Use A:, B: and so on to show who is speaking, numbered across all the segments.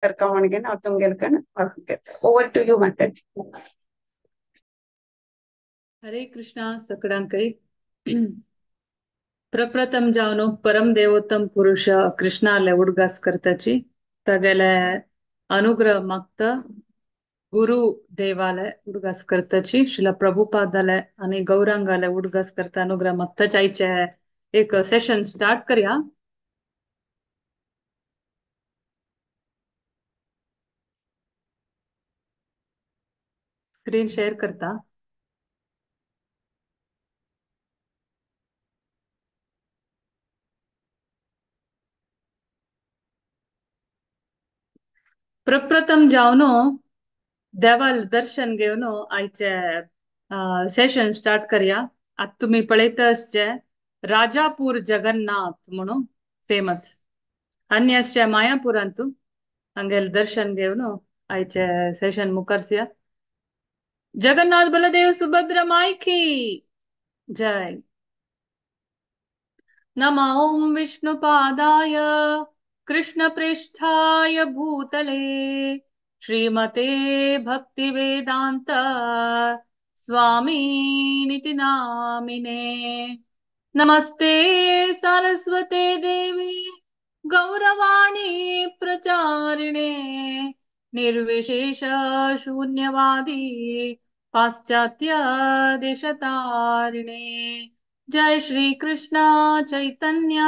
A: ಕರ್ಕೊಂಡ್ ನಾವು ತುಂಗೆಲ್ಕಂಡ್ over to you Mataji.
B: हरे कृष्णा सकडांकई प्रप्रथम जावनो परम देवोत्तम पुरुष कृष्णाले उडगास करताची तगेले अनुग्रह मागता गुरु देवाले उडगास करताची शिला प्रभुपादाले आणि गौरांगाले उडगास करता अनुग्रह मागता. आयचे एक सेशन स्टार्ट करया. स्क्रीन शेअर करता. प्रप्रथम जावनो देवाल दर्शन घेवन आयचे सेशन स्टार्ट करया. आतां तुमी पळयता आसचे राजापूर जगन्नाथ म्हणून फेमस आनी आसचे मायापुरांतू हांगेले दर्शन घेवन आयचे सेशन मुखारसया. जगन्नाथ बलदेव सुभद्रा माई की जय. नमो ओम विष्णुपादाय कृष्ण प्रेष्ठाय भूतले श्रीमते भक्तिवेदांत स्वामीनिति नामिने. नमस्ते सरस्वते देवी गौरवाणी प्रचारिणे निर्विशेष शून्यवादी पाश्चात्य देशतारिणे. जय श्री कृष्ण चैतन्य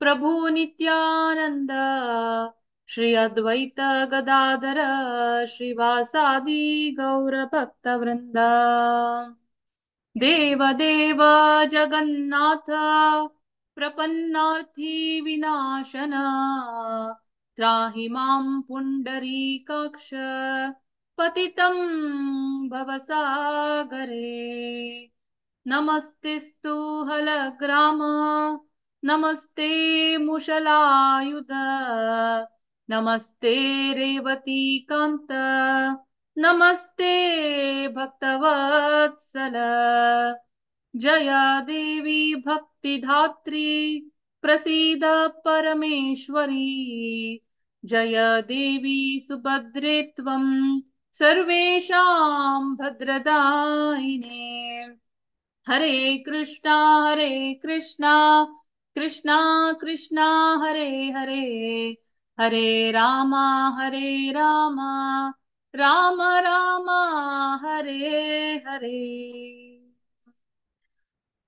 B: प्रभु नित्यानंद श्री अद्वैत गदाधर श्रीवासादि गौर भक्त वृंद. देव देव जगन्नाथ प्रपन्नार्थी विनाशन त्राहि मां पुंडरीकाक्ष पतितं भवसागरे. नमस्तेस्तु हलग्राम नमस्ते मुशलायुध नमस्ते रेवतीकांत नमस्ते भक्तवत्सल. जया देवी भक्तिधात्री प्रसीद परमेश्वरी जय देवी सुभद्रे त्वं सर्वेषां भद्रदायिने. हरे कृष्णा कृष्णा कृष्णा हरे हरे हरे रामा राम राम हरे हरे.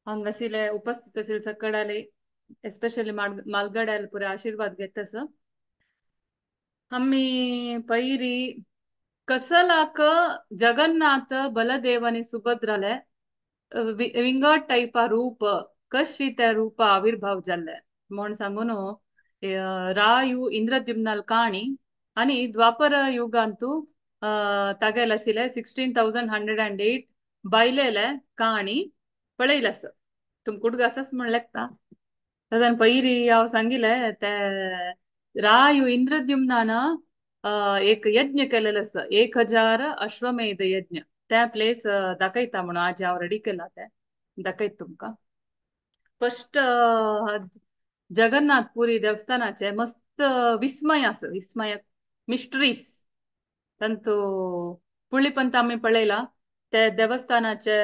B: हांगासिले उपस्थित असेल सकडाले एस्पेशली मालगड्याले पुरे आशीर्वाद घेतस. आम्ही पैरी कसलाक जगन्नाथ बलदेव आणि सुभद्राले विंगड टायपा रूप कशी त्या रूप आविर्भाव जाल्ले म्हण सांगून रायु इंद्रद्युम्नाल काणी आणि द्वापर युगांतू तागेल आशिल्ले 16,108 बायलेले काणी पळयले आसा. तुमकां उडगासच म्हण लेखता. तातून पयरी हांव सांगिले ते रायु इंद्रद्युम्नान एक यज्ञ केलेलो आसा 1000 अश्वमेध यज्ञ. त्या प्लेस दाखयता म्हणून आज हांव रेडी केला ते दाखयता तुमकां. फर्स्ट जगन्नाथपुरी देवस्थानाचे मस्त विस्मय आसा, विस्मय मिस्ट्रीज तांतू पुळीपंत आमी पळयला. ते देवस्थानाचे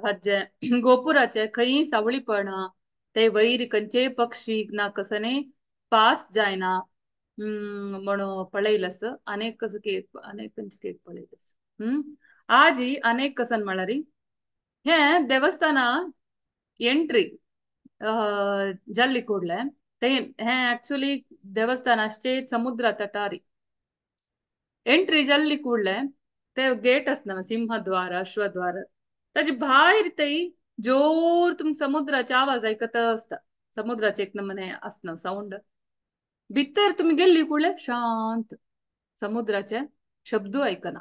B: हाजे गोपुराचे खंय सावळी पडना, ते वयर खंयचेय पक्षी ना कसने पास जायना म्हणून पळयलें आसा. अनेक कसं केक अनेक खंयचे केक पळयलें आसा. आजी अनेक कसन म्हळ्यार हे देवस्थाना एंट्री जाल्ली कुडले ते हे ऍक्च्युली देवस्थान आसचे समुद्रा तटारी एंट्री जाल्ली कुडले ते गेट आसना सिंहद्वार अश्वद्वार ताजे भायर थंय जोर तुमकां समुद्राचे आवाज आयकत आसता. समुद्राचे एक नमूने आसना सावंड. भितर तुमी गेल्ली कुडले शांत समुद्राचे शब्द आयकना.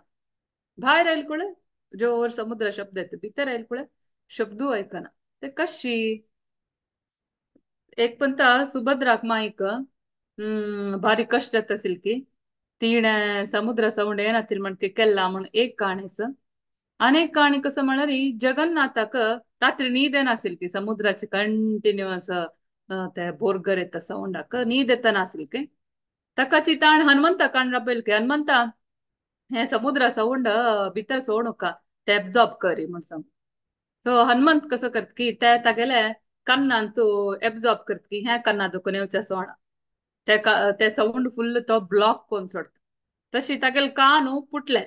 B: भायर आयले कुडले जोर समुद्र शब्द येता, भितर आयले कुडले शब्द आयकना. ते कशी एक पंता सुभद्राक माईक भारी कष्ट जाता आशिल्ली की तिणें समुद्र सावंड येनातील म्हण केल्ला म्हण एक काणी आसा. आनी एक काणी कसं म्हळ्यार जगन्नाथाक रात्री न्हीद येनाशिल्ली की समुद्राचे कंटिन्युअस ते बोरगर येता सावंडाक न्हीद येतना आशिल्ली की ताकाची ताण हनुमंता काण राबयल की हनुमंता हे समुद्रा सवंड भितर सोडूका ते एब्जॉर्ब करी म्हण सांग. सो हनुमंत कसो करत की ते तागेले कन्नान तू एब्जॉर्ब करत की हे कन्ना दुखून येवचे सोणा ते ते साऊंड फुल्ल तो ब्लॉक कोण सोडता तशी तागेले कान पुटले.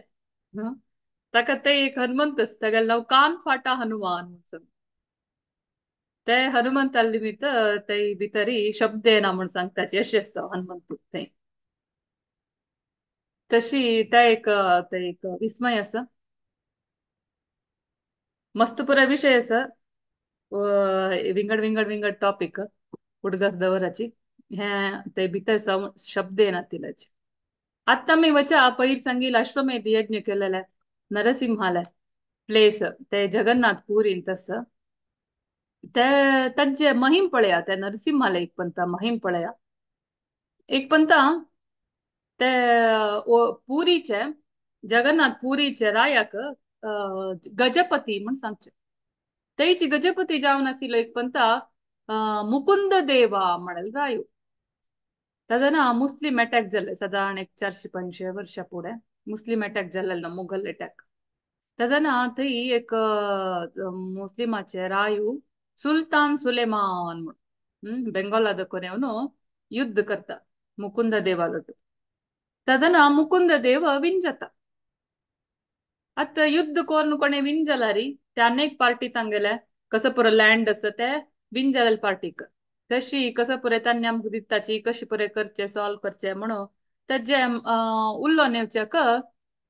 B: ताका ते एक हनुमंतच तागेले नांव कान फाटा हनुमान म्हण सांग. ते हनुमंता निमित्त ते भितरी शब्द येना म्हण सांगताची अशें आसता हनुमंत थंय. तशी ते एक विस्मय आसा, मस्त पुराय विशय आसा, विंगड विंगड विंगड टॉपिक उडगास दवराची हे ते भितर शब्द येना तिलाचे. आतां आमी वचा पयर सांगील अश्वमेध यज्ञ केलेले नरसिंहाले प्लेस ते जगन्नाथ पुरीन तस ते ताजे महिम पळया ते नरसिंहाले एक पंता महिम पळया. एक पंता ते पुरीचे जगन्नाथ पुरीचे रायाक गजपती म्हण सांगचे. तेची गजपती जावन आशिल्लो एक पंता मुकुंद देवा म्हणल रायू. तदना मुस्लिम अटॅक जाल्ले सादारण एक 400-500 वर्षा फुडें मुस्लिम अटॅक जाल्ले मुघल अटॅक. तदना थंय एक मुस्लिमाचे रायू सुलतान सुलेमान म्हण बेंगॉला दखून येवन युद्ध करता मुकुंद देवालोट. तदना मुकुंद देव विंजता. आतां युद्ध कोन्न कोणे विन जाल्यार ते अनेक पार्टी तांगेले कसो पुरो लँड आसा ते विन जालेले पार्टीक तशी कसो पुरे तांणी आमकां दिताची कशें पुरे करचे सॉल्व करचे म्हणून तेजे उल्लो नेवच्याक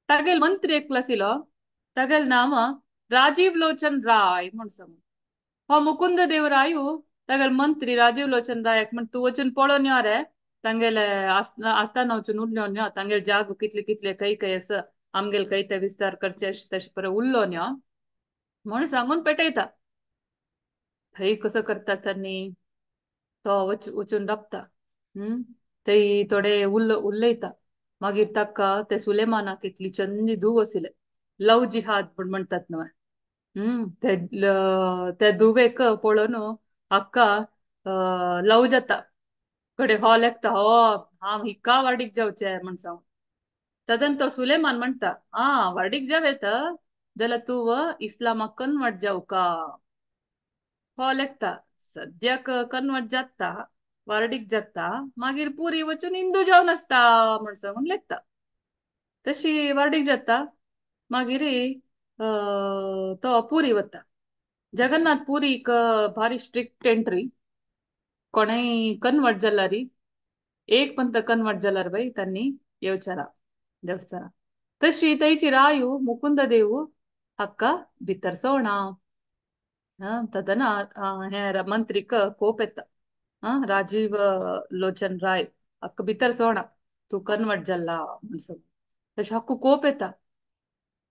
B: तागेल मंत्री एकलो आशिल्लो तागेलें नांव राजीव लोचन राय म्हण सांग. हो मुकुंद देव रायू तागेल मंत्री राजीव लोचन रायाक म्हण तूं वचून पळोवन यो रे तांगेले आस्थाना वचून उरल्यो यो तांगेले जागो कितले कितले खंय खंय आसा आमगेले खंय ते विस्तार करचे अशें तशें पळय उरलो यो म्हण सांगून पेटयता. थंय कसो करता तांणी तो वचून राबता थंय थोडे उलयता. मागीर ताका ते सुलेमानाक एकली चंदी धूव आशिल्ले लव जिहाद म्हण म्हणटात न्हय. ते धुवेक पळोवन हाका लव जाता कडे हो लेखता हो हांव हिका वाडीक जावचें म्हण सांग. तदन तो सुलेमान म्हणटा आं वाडीक जाव येता जाल्यार तूं इस्लामाक कन्वर्ट जावका. हो लेखता सद्याक कन्वर्ट जाता वार्डीक जाता मागीर पुरी वचून हिंदू जावन आसता म्हण सांगून लेखता. तशी वार्डीक जाता मागीर तो पुरी वता. जगन्नाथ पुरीक भारी स्ट्रिक्ट एंट्री कोणेय कन्वर्ट जाल्यार एक पंत कन्वर्ट जाल्यार बाय तांणी येवचें देवस्थाना. तशी थंयची रायू मुकुंद देव हाका भितर सोणा. तदना हे मंत्रीक कोप येता राजीव लोचन राय हाका भितर सोणा तूं कन्वर्ट जाला म्हण सांग. तशें हाका कोप येता.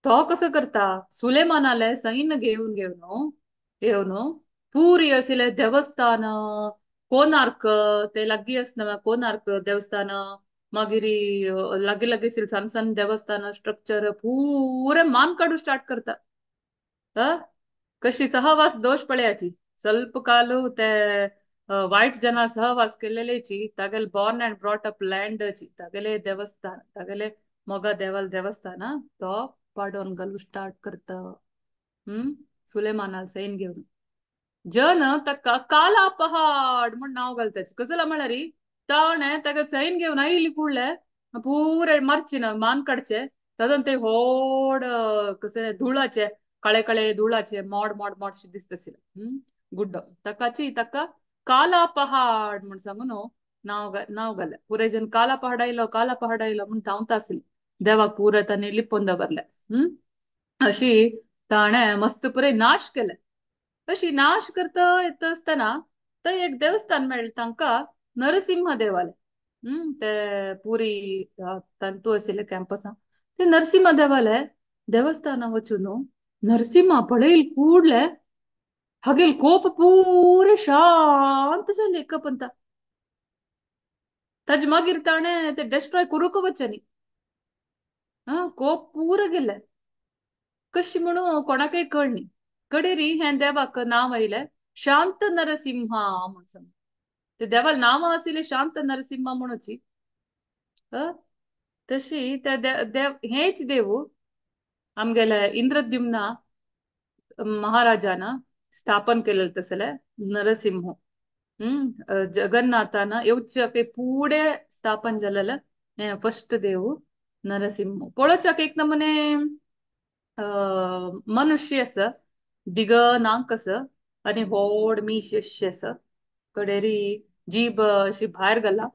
B: तो कसो करता सुलेमानाले सैन्य घेवन घेवन येवन पुरी आशिल्ले देवस्थान कोनार्क ते लागीं आसना कोनार्क देवस्थान मागीर लागीं लागीं आशिल्ले सान सान देवस्थान स्ट्रक्चर पुरे मान काडूं स्टार्ट करता. कशी सहवास दोश पळयाची ಸ್ವಲ್ಪ ಕಾಲು ते वायट जना सहवास केलेलेची तागेले बॉर्न अँड ब्रॉट अप लँडची तागेले देवस्थान तागेले मोगा देवाल देवस्थान तो पाडोवन घालूं स्टार्ट करता. सुलेमानाल सैन घेवन जन ताका काला पहाड म्हण नांव घालताची. कसला म्हळ्यार ताणें ताका सैन घेवन आयली कुडले पुरे मारचे ना मान काडचे तातूंत ते व्हड कशें धुळाचे काळे काळे धुळाचे मोड मोड मोड शे दिसता आशिल्ले गुड्डो ताकाची ताका काला पहाड म्हण सांगून नांव नांव घालें. पुरे जन काला पहाड आयलो काला पहाड आयलो म्हण धांवता आशिल्ले देवाक पुरे तांणी लिपोवन दवरले. अशी ताणें मस्त पुरे नाश केले. अशी नाश करता येता आसतना थंय एक देवस्थान मेळ्ळें तांकां नरसिंह देवालय. ते पुरी तांतू आशिल्ले कॅम्पसा ते नरसिंह देवालय देवस्थाना वचून नरसिंहा पळयल ಕೂಡ್ಲೆ हागेल कोप पुरे शांत जाले एकपंता. ताजे मागीर ताणें ते डेस्ट्रॉय करूंक वचनी कोप पुरो गेले कशी म्हणून कोणाकय कळनी. कडेरी हें देवाक नांव आयलें शांत नरसिंहा म्हण सांग. ते देवाक नांव आशिल्लें शांत नरसिंहा म्हणूची. तशी त्या देव हेच देव आमगेले इंद्रद्युम्न महाराजान स्थापन केलेलं तसले नरसिंह. जगन्नाथान येवच्याक पुढे स्थापन जालेले हे फर्स्ट देव नरसिंह. पळोवच्याक एक नमुने मनुष्य आसा, दिग नाक आसा आनी व्हड मीश अशी आसा, कडेरी जीभ अशी भायर घाला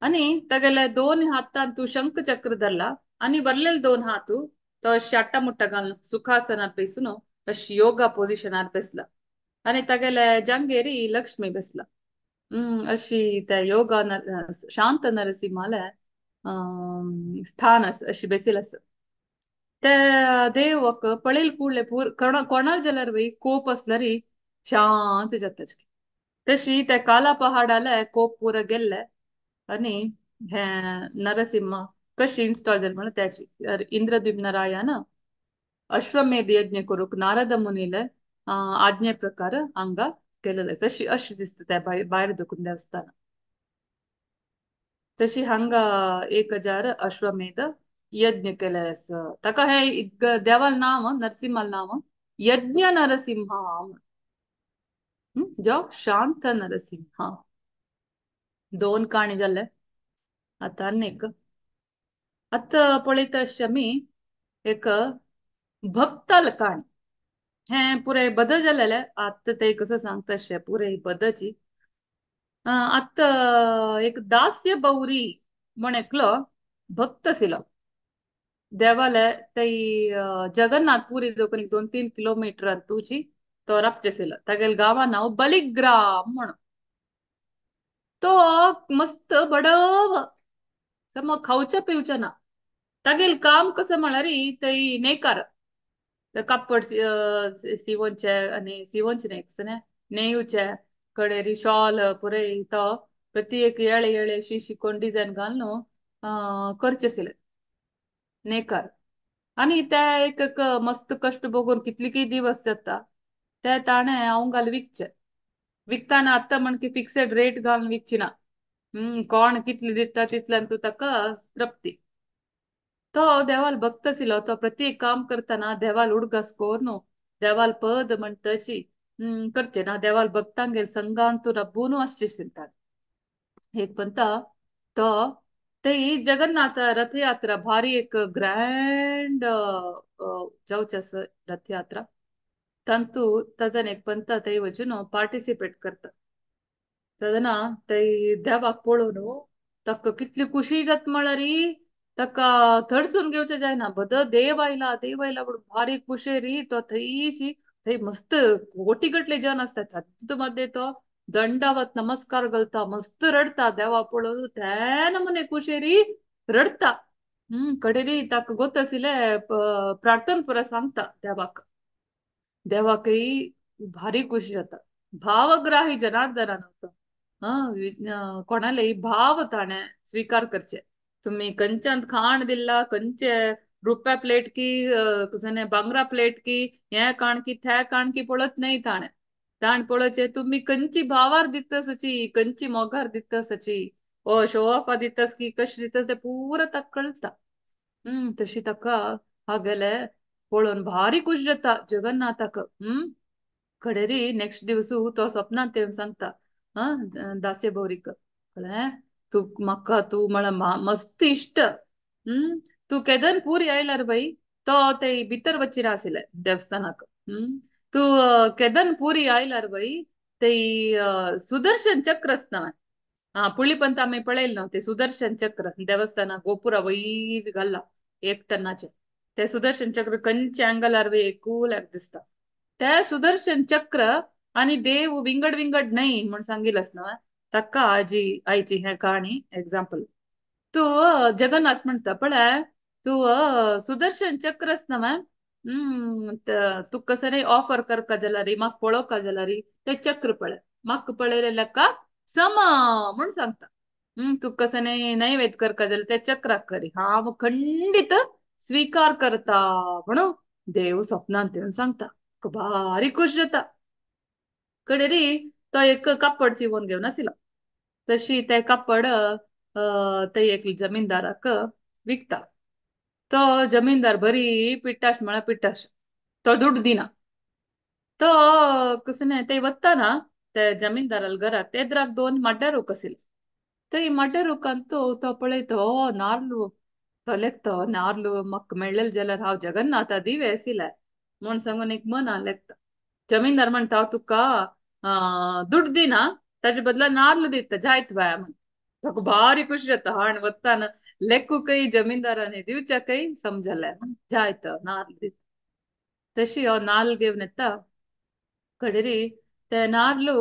B: आनी तागेले दोन हातान तूं शंख चक्र धरला आनी वरलेले दोन हात तो अशी मुट्टा घालून सुखासनार बेसून अशी योगा पोजिशनार बेसला आनी तागेले जांगेरी लक्ष्मी बेसला. अशी त्या योगा शांत नरसिंहाले स्थान आसा, अशी बेसील आसा. ते देवक पळयल ಕೂಡ್ಲೆ ಪೂರ್ कोणाक जाल्यार वय कोप आसल्यार शांत जाता. तशी त्या काला पहाडाले कोप पुरा गेल्ले आनी हे नरसिंह कशी इन्स्टॉल जाले म्हणून त्याची इंद्रद्युम्न रायान अश्वमेध यज्ञ करूक नारद मुनीले आज्ञे प्रकार हांगा केलेले. तशी अशी दिसता त्या भायर दुखून देवस्थान. तशी हांगा 1000 अश्वमेध यज्ञ केले आसा. ताका हे देवाल नांव नरसिंहाल नांव यज्ञ नरसिंह, जो शांत नरसिंह. दोन काणी जाले. आतां आनीक आतां पळयता आसचे आमी एक भक्ताल काणी. हें पुराय बदल जालेलें आतां ते कसो सांगता अशें पुराय बदची. आतां एक दास्य बौरी म्हण एकलो भक्त आशिल्लो. देवाले ते जगन्नाथ पुरी देखून 2-3 किलोमीटर तुची तो राबचे आशिल्लो. तागेले गांवा नांव बलिग्राम म्हणून. तो मस्त बडव समज खावच्या पिवच्या ना. तागेले काम कसं म्हळ्यार ते नेकार कापड सिवोनचे आनी सिवोनचे न्ही कसं नेवचे कडेरी शॉल पुराय तो प्रत्येक येळे येळे अशी शिकोवन डिजायन घालून करचे आशिल्ले नेकार. आनी ते एक एक मस्त कश्ट बघून कितले दिवस जाता ते ताणें हांव घाल विकचे. विकताना आतां म्हण की फिक्सेड रेट घालून विकची ना, कोण कितले दिता तितल्यान तूं ताका तृप्ती. तो देवाल भक्त आशिल्लो. तो प्रत्येक काम करतना देवाल उडगास करून देवाल पद म्हणटाची करचे ना. देवाल भक्तांगेर संघान तूं रब्बून आसचे चिंता. एक म्हणटा तो ते जगन्नाथ रथयात्रा भारी एक ग्रँड जावचे आसा रथयात्रा. तांतू तातून एक पंता थंय वचून पार्टिसिपेट करता. तेन्ना ते देवाक पळोवन ताका कितली खुशी जाता म्हळ्यार ताका थडसून घेवचें जायना. बद देव आयला देव आयला म्हणून भारी खुशेरी तो थंयची थंय मस्त कोटी गटले जन आसता तातूंत मदें तो दंडावत नमस्कार घालता, मस्त रडटा देवा पळोवन त्या नमुने खुशेरी रडटा. कडेरी ताका गोत आशिल्लें प्रार्थना पुरा सांगता देवाक. देवाकय भारी खुशी जाता. भावग्राही जनार्दनान होता. कोणालेय भाव ताणें स्वीकार करचे. तुम्ही कंच्यान खाण दिल्ला कंचे रुपया प्लेट की कसने बांगरा प्लेट की हे काण की थ्या काण की पळत नाही ताणें. ताण पळोवचें तुमी कंची भावार दिता सची कंची मोगार दिता सची ओ शो ऑफा दितास की कशें दिता तें पुरा ताका कळटा. तशी ताका हागेले पळोवन भारी खुश जाता जगन्नाथाक. कडेरी नेक्स्ट दिवसू तो स्वप्नांत येवन सांगता दास्य भौरीक, कळ्ळें तूं म्हाका तूं म्हळ्यार मस्त इश्ट. तूं केदन पुरी आयल्यार बाई तो ते भितर वचिना आशिल्ले देवस्थानाक. तूं केदन पुरी आयल्यार बाई ते सुदर्शन चक्र आसता. हा पुळी पंत आमी पळयलें न्हू ते सुदर्शन चक्र देवस्थाना गोपुरा वयर घाल्ला एक टनाचे ते सुदर्शन चक्र कंचे अँगलार वय कूल दिसता. ते सुदर्शन चक्र आनी देव विंगड विंगड न्हय म्हण सांगिल्लें न्हू ताका आजी आयची हें काणी एग्जाम्पल. तूं जगन्नाथ म्हणटा पळय तूं सुदर्शन चक्र आसता न्हू तुका कसं ऑफर करका जाल्यार म्हाका पळोवका जाल्यार ते चक्र पळय म्हाका पळयलें का सम म्हूण सांगता. तुका कसं नैवेद्य करका जाल्यार ते चक्राक करी हांव खंडीत स्वीकार करता म्हणून देव स्वप्नांत येवन सांगता. भारी खुश जाता. कडेरी तो एक कापड सिवोन घेवन आशिल्लो. तशी ते कापड ते एक जमीनदाराक विकता. तो जमीनदार बरी पिट्टाश म्हळ्यार पिट्टाश, तो दुड दिना. तो कसं ते वत्ताना ते जमीनदाराल घराक तेद्राक दोन मड्डे रूख आशिल्ले. ते मड्डे रुखांत तो पळयता, ओ नार्लू, तो लेखता नार्लू म्हाका मेळ्ळेले जाल्यार हांव जगन्नाथा दिवे आशिल्ले म्हूण सांगून एक मना लेखता. जमीनदार म्हणटा हांव तुका दुड दिना, ताजे बदला नार्ल दिता जायत बाय म्हण. ताका भारी खुशी जाता. हाण वत्ताना लेखूकय जमीनदारांनी दिवच्याकय समजलें म्हण जायत नार्ल दिता. तशी हो नार्ल घेवन येता कडेरी ते नार्लू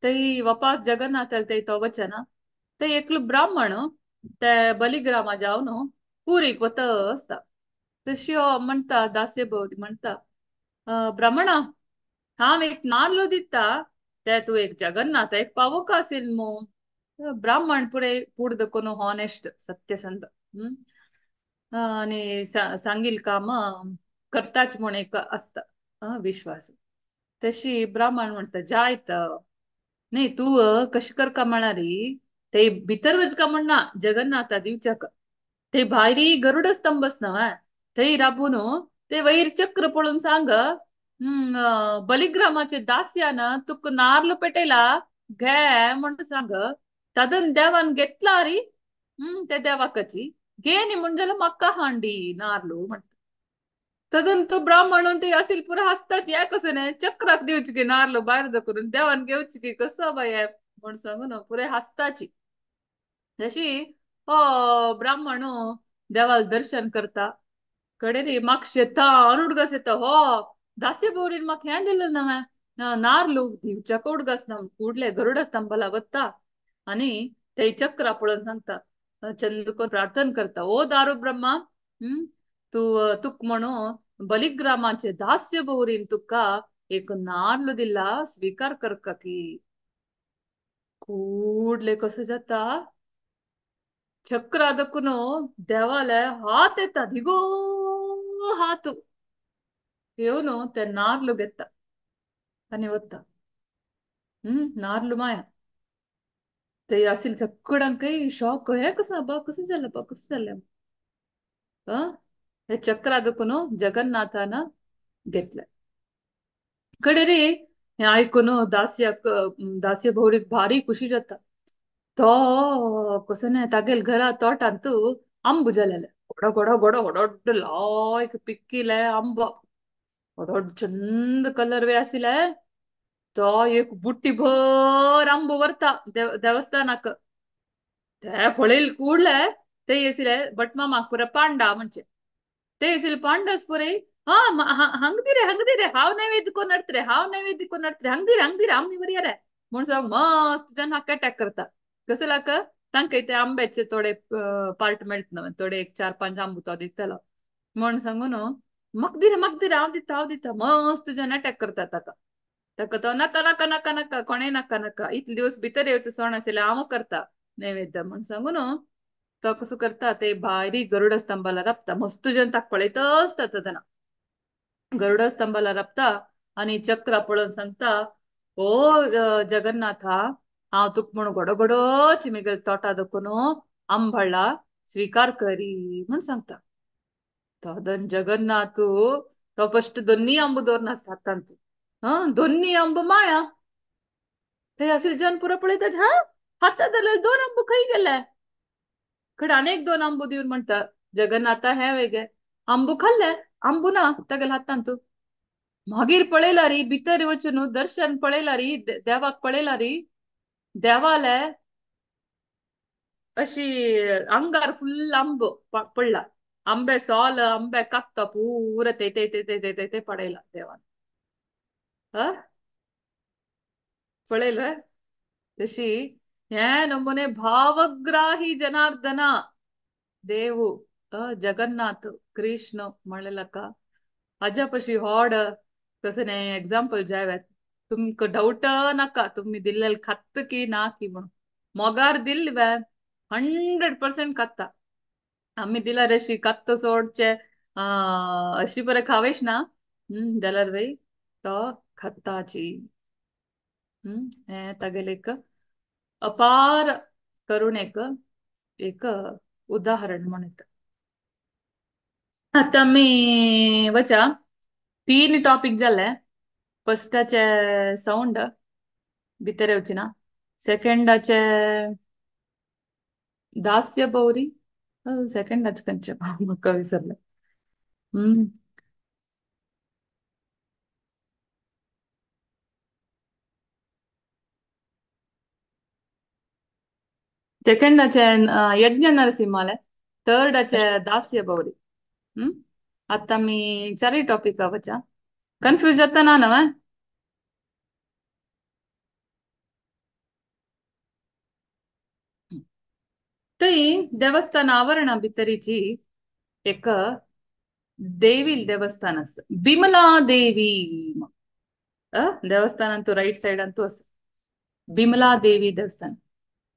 B: तई वापास जगन्नाथाल तई तो वचना. ते एकलो ब्राह्मण ते बलिग्रामा जावन पुरीक वता आसता. तशी हो म्हणटा दास्य भोवरी म्हणटा, ब्राह्मणा हांव एक नार्ल दिता ते तूं एक जगन्नाथ एक पावोक आसील मू. ब्राह्मण पुरे पूड कोण हॉनेस्ट सत्यसंध आनी सांगील काम करताच म्हूण एक आसता विश्वास. तशी ब्राह्मण म्हणटा जायत न्ही तूं कशें करका म्हणारी ते भितर वचका म्हण ना जगन्नाथा दिवच्याक, ते भायरी गरुड स्तंभ न्हय थंय राबून ते वयर चक्र पळोवन सांग बलिग्रामाचे दास्यान तुका नार्ल पेटयला घे म्हण सांग. तादन देवान घेतला री ते देवाकाची घे न्ही म्हण जाल्यार म्हाका हांडी नार्लू म्हणटा. तदन तो ब्राह्मण ते असील पुरा हासताच, या कसं नाही चक्राक दिवची की नार्ल भायर करून देवान घेवची की कसं बाय म्हण सांगून पुरे हासताची. तशी हो ब्राह्मण देवाल दर्शन करता कडे रे मागशे तान उडगास येता, हो दास्य बोरीन म्हाका हें दिलें ना नार्लू दिवच्याक उडगास ना. कुडले गरुड स्तंभाला वता आनी ते चक्रा पळोवन सांगता, चंद्रकोन प्रार्थना करता, ओ दारू ब्रह्मा तूं तुक म्हणून बलिग्रामाचे दास्य बोरीन तुका एक नार्ल दिला स्वीकार करका की. ಕೂಡ್ಲೆ कसं जाता चक्र ಅದಕ್ಕೂ ದೇವಾಲಯ हात येता धिगो हात येवन ते नार्ल घेता आनी वता. नार्ल माया ते असील सगळ्यांकय शॉक, हे कसं बा कसं जालें बा कसं जालें. हे चक्र ಅದಕ್ಕೂ जगन्नाथान घेतलें. कडे रे हें आयकून दास्याक दास्य भोवरीक भारी खुशी जाता. तो कसं न्हय तागेल घरा तोटांत आंबो जालेले गोडो गोडो गोडो व्हड लायक पिकिले आंबो व्हड चंद कलर वे आशिल्ले. तो एक बुट्टी भर आंबो व्हरता देवस्थानाक. ते पळयल कुडले ते आशिल्ले भटमामाक पुरा पांडा म्हणजे ते आशिल्ले पांडास पुरे हा हंगदिरे हंगदिरे हांव नैवेद्य कोण नडतरे हांव नैवेद्य कोण नडतरे हंगदिरे हंगदिरे आमी बरी रे म्हूण सांग मस्त जन हाका अटॅक करता. कसं लाक तांकां ते आंब्याचे थोडे पार्ट मेळटा न्हय थोडे एक 4-5 आंबो तो दितलो म्हूण सांगून म्हाका दिरे हांव दिता हांव दिता मस्त जन अटॅक करता ताका. ताका तो नाका नाका नाका नाका कोणें नाका नाका इतले दिवस भितर येवचो सण आशिल्ले हांव करता नैवेद्य म्हूण सांगून तो कसो करता ते भायरी गरुड स्तंभाला राबता मस्त जन ताका पळयत आसता तेन्ना गरुड स्तंभाला राबता आनी चक्रा पळोवन सांगता, ओ जगन्नाथा हांव तुका म्हूण घडो घडोच म्हगेले तोटा दखून आंबाळा स्वीकार करी म्हूण सांगता. तो जगन्नाथ तो फस्ट दोन्ही आंबो दवरना आसता हातांत, हा दोन्ही आंबो माया थंय आशिल्ले जन पुरो पळयता, हा हातांत धरलेले दोन आंबो खंय गेले. खडे आनी दोन आंबो दिवन म्हणटा जगन्नाथा हें वेगे आंबो खाल्ले आंबो ना तागेल्या हातांत. मागीर पळयला री भितर वचून दर्शन पळयला री देवाक पळयला री देवाले अशी अंगार फुल आंबो पडला, आंबे सोल आंबे कात्ता पूरा ते ते ते ते ते ते पडयला देवान. हा पळयलं तशी हे नमुने भावग्राही जनार्दन देव जगन्नाथ कृष्ण म्हणलेला हाज्या पशी होड कसं न्ही एग्जाम्पल जाय तुमकां डावट नाका तुमी दिल्लेले खात्त की ना की म्हणून मोगार दिल्ली वे 100% खात्ता. आमी दिल्यार अशी कात्त सोडचे अशी बरें खावेश ना जाल्यार वय तो खात्ताची. हें तागेले एक अपार करुणेक एक उदाहरण म्हण येता. आतां आमी वचा तीन टॉपीक जाले. फर्स्टाचे सावंड भितर येवची ना, सेकंडाचे दास्य बौरी, सेकंडाचे खंयचे म्हाका विसरले. सेकंडाचे यज्ञ नरसिंहाले, थर्डाचे दास्य बौरी. आतां आमी चारय टॉपिका वचा. कन्फ्यूज जाता ना न्हय? थंय देवस्थान आवरणा भितरीची एक देवी देवस्थान आसता, बिमला देवी देवस्थान अंतू राईट सायड अंतू आसा बिमला देवी देवस्थान.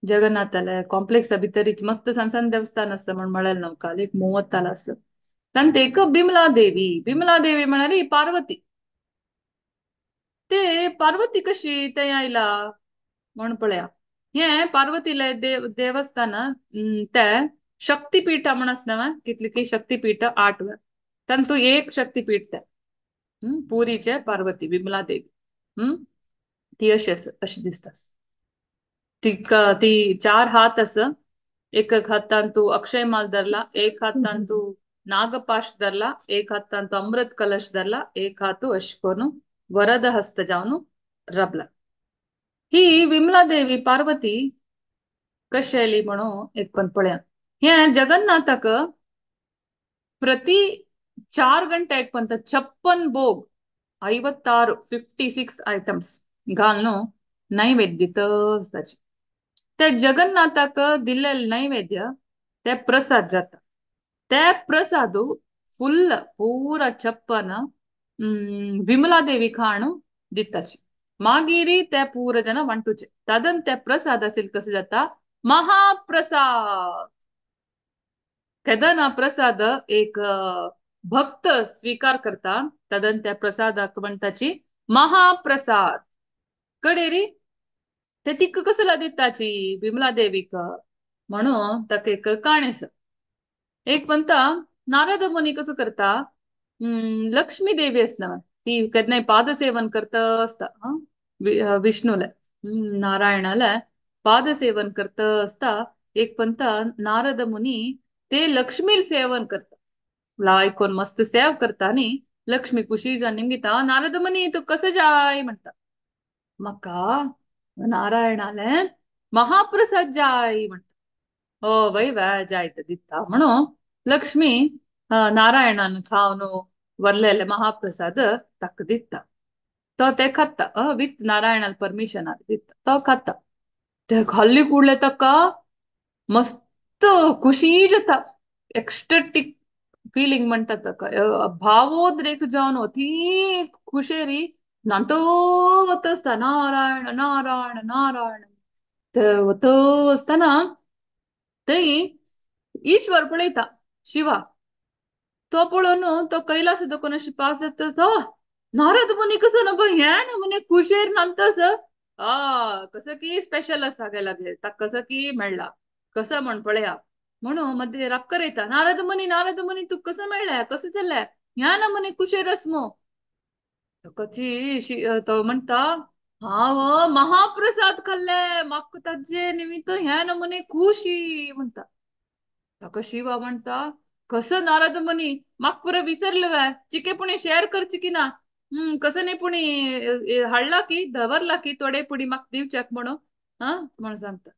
B: जगन्नाथाले कॉम्प्लेक्सा भितरीच मस्त सान सान देवस्थान आसता म्हण म्हळें न्हू काल, एक 30 आसा. तांत एक बिमला देवी, बिमला देवी म्हळ्यार पार्वती. ते पार्वती कशी थंय आयला म्हण पळया. हें पार्वतीले देवस्थान ते शक्तीपीठ म्हण आसना, कितली की शक्तीपीठ 8 तातूंत एक शक्तीपीठ ते पुरीचे पार्वती बिमला देवी. ती अशी आसा, अशी दिसता. तिका ती 4 हात आसा, एक हातान तूं अक्षय माल धरला, एक हातान तूं नागपाश धरला, एक हातान तूं अमृत कलश धरला, एक हातू अशें करून वरद हस्त जावन रबला. ही विमला देवी पार्वती कशी आयली म्हणून एक पण पळया. हें जगन्नाथाक प्रति 4 गंटे एक पंत 56 भोग 56 56 आयटम्स घालून नैवेद्य ताचे. ते जगन्नाथाक दिल्लेले नैवेद्य ते प्रसाद जाता. ते प्रसाद फुल पूरा 56 विमला देवी खाण दिताची. मागीर ते पूरा जन वांटूचे. तदन ते प्रसाद असेल कसं जाता महाप्रसाद. केदना प्रसाद एक भक्त स्वीकार करता तदन त्या प्रसादाक म्हणटाची महाप्रसाद. कडेरी ते तिका कसला दिताची बिमला देवीक म्हणून ताका एक काणी आसा. एक म्हणटा नारद मुनी कसं करता, लक्ष्मी देवी आसना ती केन्नाय पादसेवन करता आसता, विष्णूले नारायणाले पादसेवन करता आसता. एक म्हणटा नारद मुनी ते लक्ष्मी सेवन करता, लायकोन मस्त सेव करता न्ही. लक्ष्मी खुशी जावन निमगिता, नारद मुनी तूं कसं जाय म्हणटा. म्हाका नारायणाले महाप्रसाद जाय म्हणटा. हो वय वे जाय ते दिता म्हणून लक्ष्मी नारायणान खावन वरलेले महाप्रसाद ताका दिता. तो ते खाता विथ नारायणान परमिशन दिता, तो खाता. ते खाल्ली कुडले ताका मस्त खुशी जाता, एक्स्टॅटिक फिलिंग म्हणटा ताका, भावोद्रेक जावन अती खुशेरी नांतो वता आसता नारायण नारायण नारायण. ते वता आसतना थंय ईश्वर पळयता शिवा, तो पळोवन तो कैलास दोन अशी पास जाता. तो नारद मुनी कसो ना हें ना मुनी खुशेर नामतास आ कसं की स्पेशल आसा गेला ताका कसं की मेळ्ळा कसं म्हण पळया म्हणून मदीं रापकर येता. नारद मुनी नारद मुनी तूं कसं मेळ्ळें कसं चल्लें ह्या ना मुनी कुशेर आस मू. ताका तो म्हणटा हांव महाप्रसाद खाल्ले म्हाका ताजे निमित्त ह्या नमुने खुशी म्हणटा. ताका शिवा म्हणटा कसं नारद मुनी म्हाका पुरो विसरले वे चिके पुणी शेअर करची की ना, कसं न्ही पुणी हाडला की दवरला की थोडे पुणी म्हाका दिवच्याक म्हणून हा म्हणून सांगता.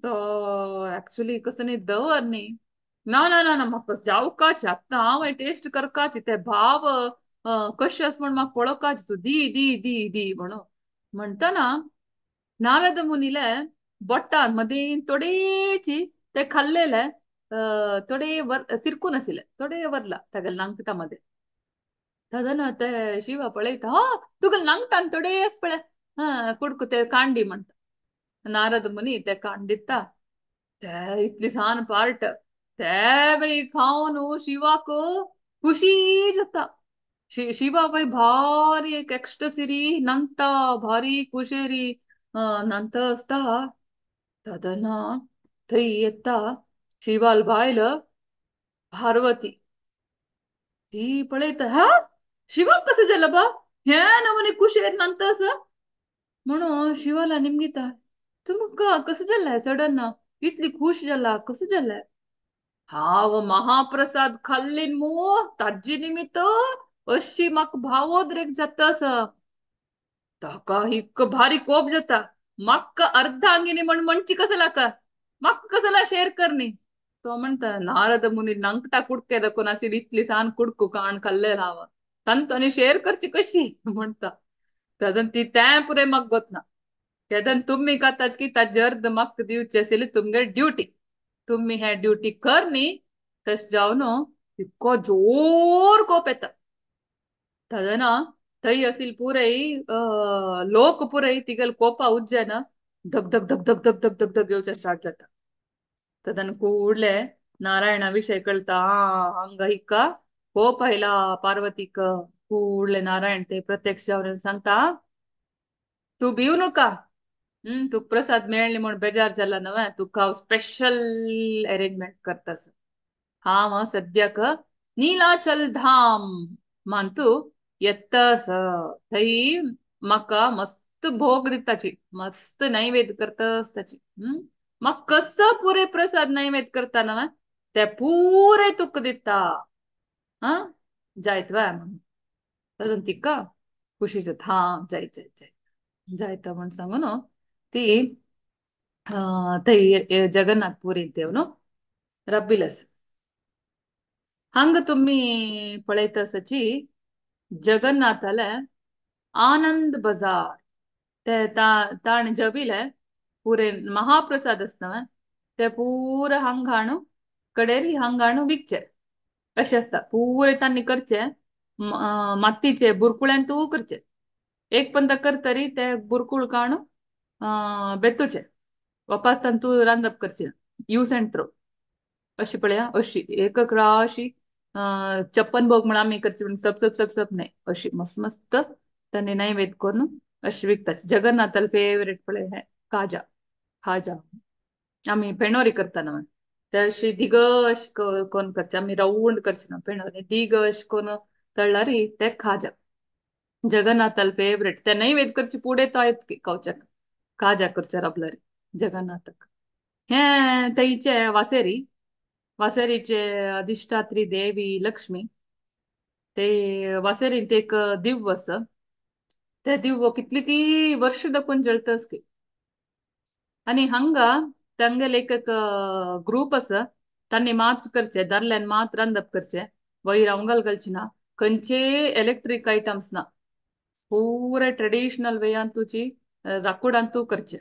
B: तो एक्चुली कसं न्ही दवर न्ही, ना ना ना ना म्हाका जावकाच आतां हांव टेस्ट करकाच ते भाव कशें आसा म्हण म्हाका पळोवकाच तूं दी दी दी दी म्हणून म्हणटना नारद मुनीले बोटान मदीं थोडेची ते खाल्लेले थोडे वर सिरकून आशिल्ले थोडे वरला तागेले नांगटा मध्ये. तदन ते शिवा पळयता हा तुका नांगटान थोडे आसा पळय हा कुडकू ते कांडी म्हणटा. नारद मुनी ते कांड दिता ते इतली सान पार्ट ते बाई खावन शिवाक खुशी जाता. शिवा बाई भारी एक एक्स्टसिरी नंता भारी कुशेरी नंता आसता. तदना थंय येता शिवाल बायल पार्वती ती पळयता, हा शिवाक कसं जालें बा हे नमूने कुशेर नंतर असं म्हणून शिवाला निमगिता, तुमकां कसं जालें सडन इतली खुश जाला कसं जालें? हांव महाप्रसाद खाल्लीन मू ताजी निमित्त अशी म्हाका भावोद्रेक जाता आसा. ताका इतको भारी कोप जाता, म्हाका अर्धांगिनी म्हण म्हणची कसं लाका, म्हाका कसला शेअर करणी. तो म्हणटा नारद मुनी नंकटा कुडके दाखोवन आशिल्ली इतली सान कुडको काण खाल्ले हांव तांतू आनी शेअर करची कशी म्हणटा. तेदन ती तें पुरें म्हाका गोतना, तेदन तुमी खाताच की ताजे अर्द म्हाका दिवची आशिल्ली तुमगे ड्युटी, तुमी हे ड्युटी कर न्ही. तशें जावन इतको जोर कोप येता. तेदना थंय आशिल्ले पुरय लोक पुरय तिगेले कोपा उज्जेन धग धग धग धग धग धग धग धग येवचें स्टार्ट जाता. तदन ಕೂಡ್ಲೆ ನಾರಾಯಣ ವಿಷಯ ಕಳ್ತಾ ಹಂಗ ಹಿಕ್ಕ ಕೋಪ ಇಲ್ಲ ಪಾರ್ವತಿಕ. ಕೂಡ್ಲೆ ನಾರಾಯಣ ते प्रत्यक्ष जावन सांगता, तूं भिव नका, तुका प्रसाद मेळ्ळी म्हूण बेजार जाला नव्हे, तुका हांव स्पेशल अरेंजमेंट करतास. हांव सद्याक नीलाचल धाम मानतू येतास, थंय म्हाका मस्त भोग दिताची, मस्त नैवेद्य करतास ताची. म्हाका कसो पुरे प्रसाद नैवेद्य करता नव्हे ते पुरे तुका दिता, हा जायत वा म्हणून. तदन तिका खुशी जाता, हा जायत जायत जायत जायता म्हूण सांगून ती थंय जगन्नाथपुरींत येवन रब्बिलस. हांगा तुमी पळयता आसाची जगन्नाथाले आनंद बाजार ते ताणें जबिले पुरे महाप्रसाद आसता ते पुरे हांगा हाणू कडेर हांगा हाणू विकचे अशें आसता. पुरे तांणी करचे मातीचे बुरकुळ्यांतू करचे, एक पंदा करतरी ते बुरकुळ काणू बेतूचे वापास तांतू रांदप करचे, यूज अँड थ्रो अशी पळया अशी एक अशी चप्पन भोग म्हण आमी करची पूण सब सब सब सब न्हय, अशी मस्त मस्त तांणी नैवेद्य करून अशी विकतात. जगन्नाथाले फेवरेट पळय हे काजा खाजा आमी फेणोरी करता न्हय ते अशी दिग अशी कोन करचे, आमी रावंड करचे ना फेणोरी, दिग अशी कोन तळ्ळारी ते खाजा जगन्नाथाले फेवरेट. ते नैवेद्य करचे पुढे तो येत खावच्याक खाजा करचे राबलारी जगन्नाथाक. हे थंयचे वासेरी, वासेरीचे अधिष्ठात्री देवी लक्ष्मी, ते वासेरींत एक दिव्य आसा, ते दिव्य कितली की वर्ष दाखोवन जळतास की. आनी हांगा तांगेले एक एक ग्रूप आसा, तांणी मात्र करचे दारल्यान मात्र रांदप करचे, वयर अवंगल घालची ना, खंयचे इलेक्ट्रीक आयटम्स ना, पुरे ट्रेडिशनल वेयान तुजी राकुडान तूं करचे,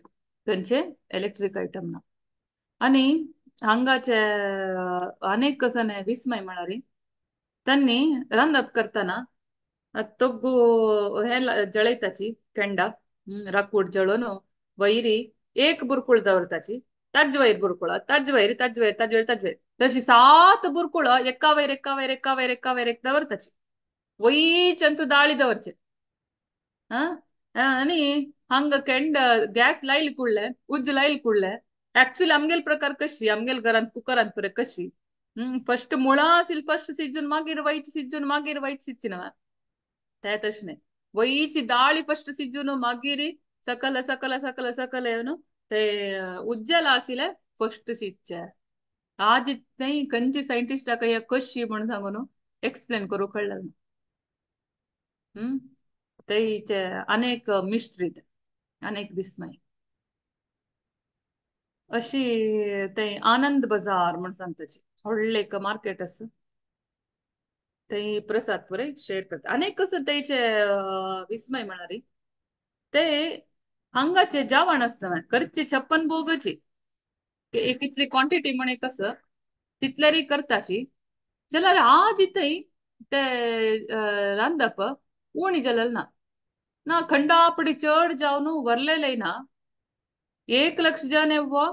B: खंयचे इलेक्ट्रीक आयटम ना. आनी हांगाचे अनेक कसन विस्मय म्हळ्यार तांणी रांदप करतना तोग्गू हे जळयताची केंडा राकूड जळोवन वयरी एक बुरकुळ दवरताची, ताजे वयर बुरकुळ, ताजे वयर ताजे वयर ताजे वयर ताजे वयर तशी 7 बुरकुळ एका वयर एका वयर एका वयर एका वयर एक दवरताची, वयच्यान तूं दाळी दवरचे. आनी हांगा केंड गॅस लायली कुडले उज्ज लायली कुडले. ऍक्च्युअली आमगेल प्रकार कशी आमगेल घरांत कुकरांत पुरे कशी फर्स्ट मुळां आशिल्ली फर्स्ट शिजून मागीर वयची शिजून मागीर वयची शिजची ना, ते तशें न्हय, वयची दाळी फर्स्ट शिजून मागीर सकल सकल सकल सकल येवन ते उज्जल आशिल्ले फर्स्ट शिजचे. आज थंय खंयचे सायंटिस्टाक कशी म्हण सांगून एक्सप्लेन करूं कळ्ळें ना. थंयचे अनेक मिस्ट्री, अनेक विस्मय अशी ते आनंद बाजार म्हण सांगताची व्हडलें एक मार्केट आसा, थंय प्रसाद पुरे शेअर करता. अनेक कसं थंयचे विस्मय म्हळ्यार ते हांगाचे जेवण आसता करचे 56 भोगाची कितली क्वांटिटी म्हण एक आसा तितल्यारी करताची, जाल्यार आज थंय ते रांदप उणी जालेलें ना, ना खंडापडी चड जावन वरलेलें ना, 1 लक्ष जन येवो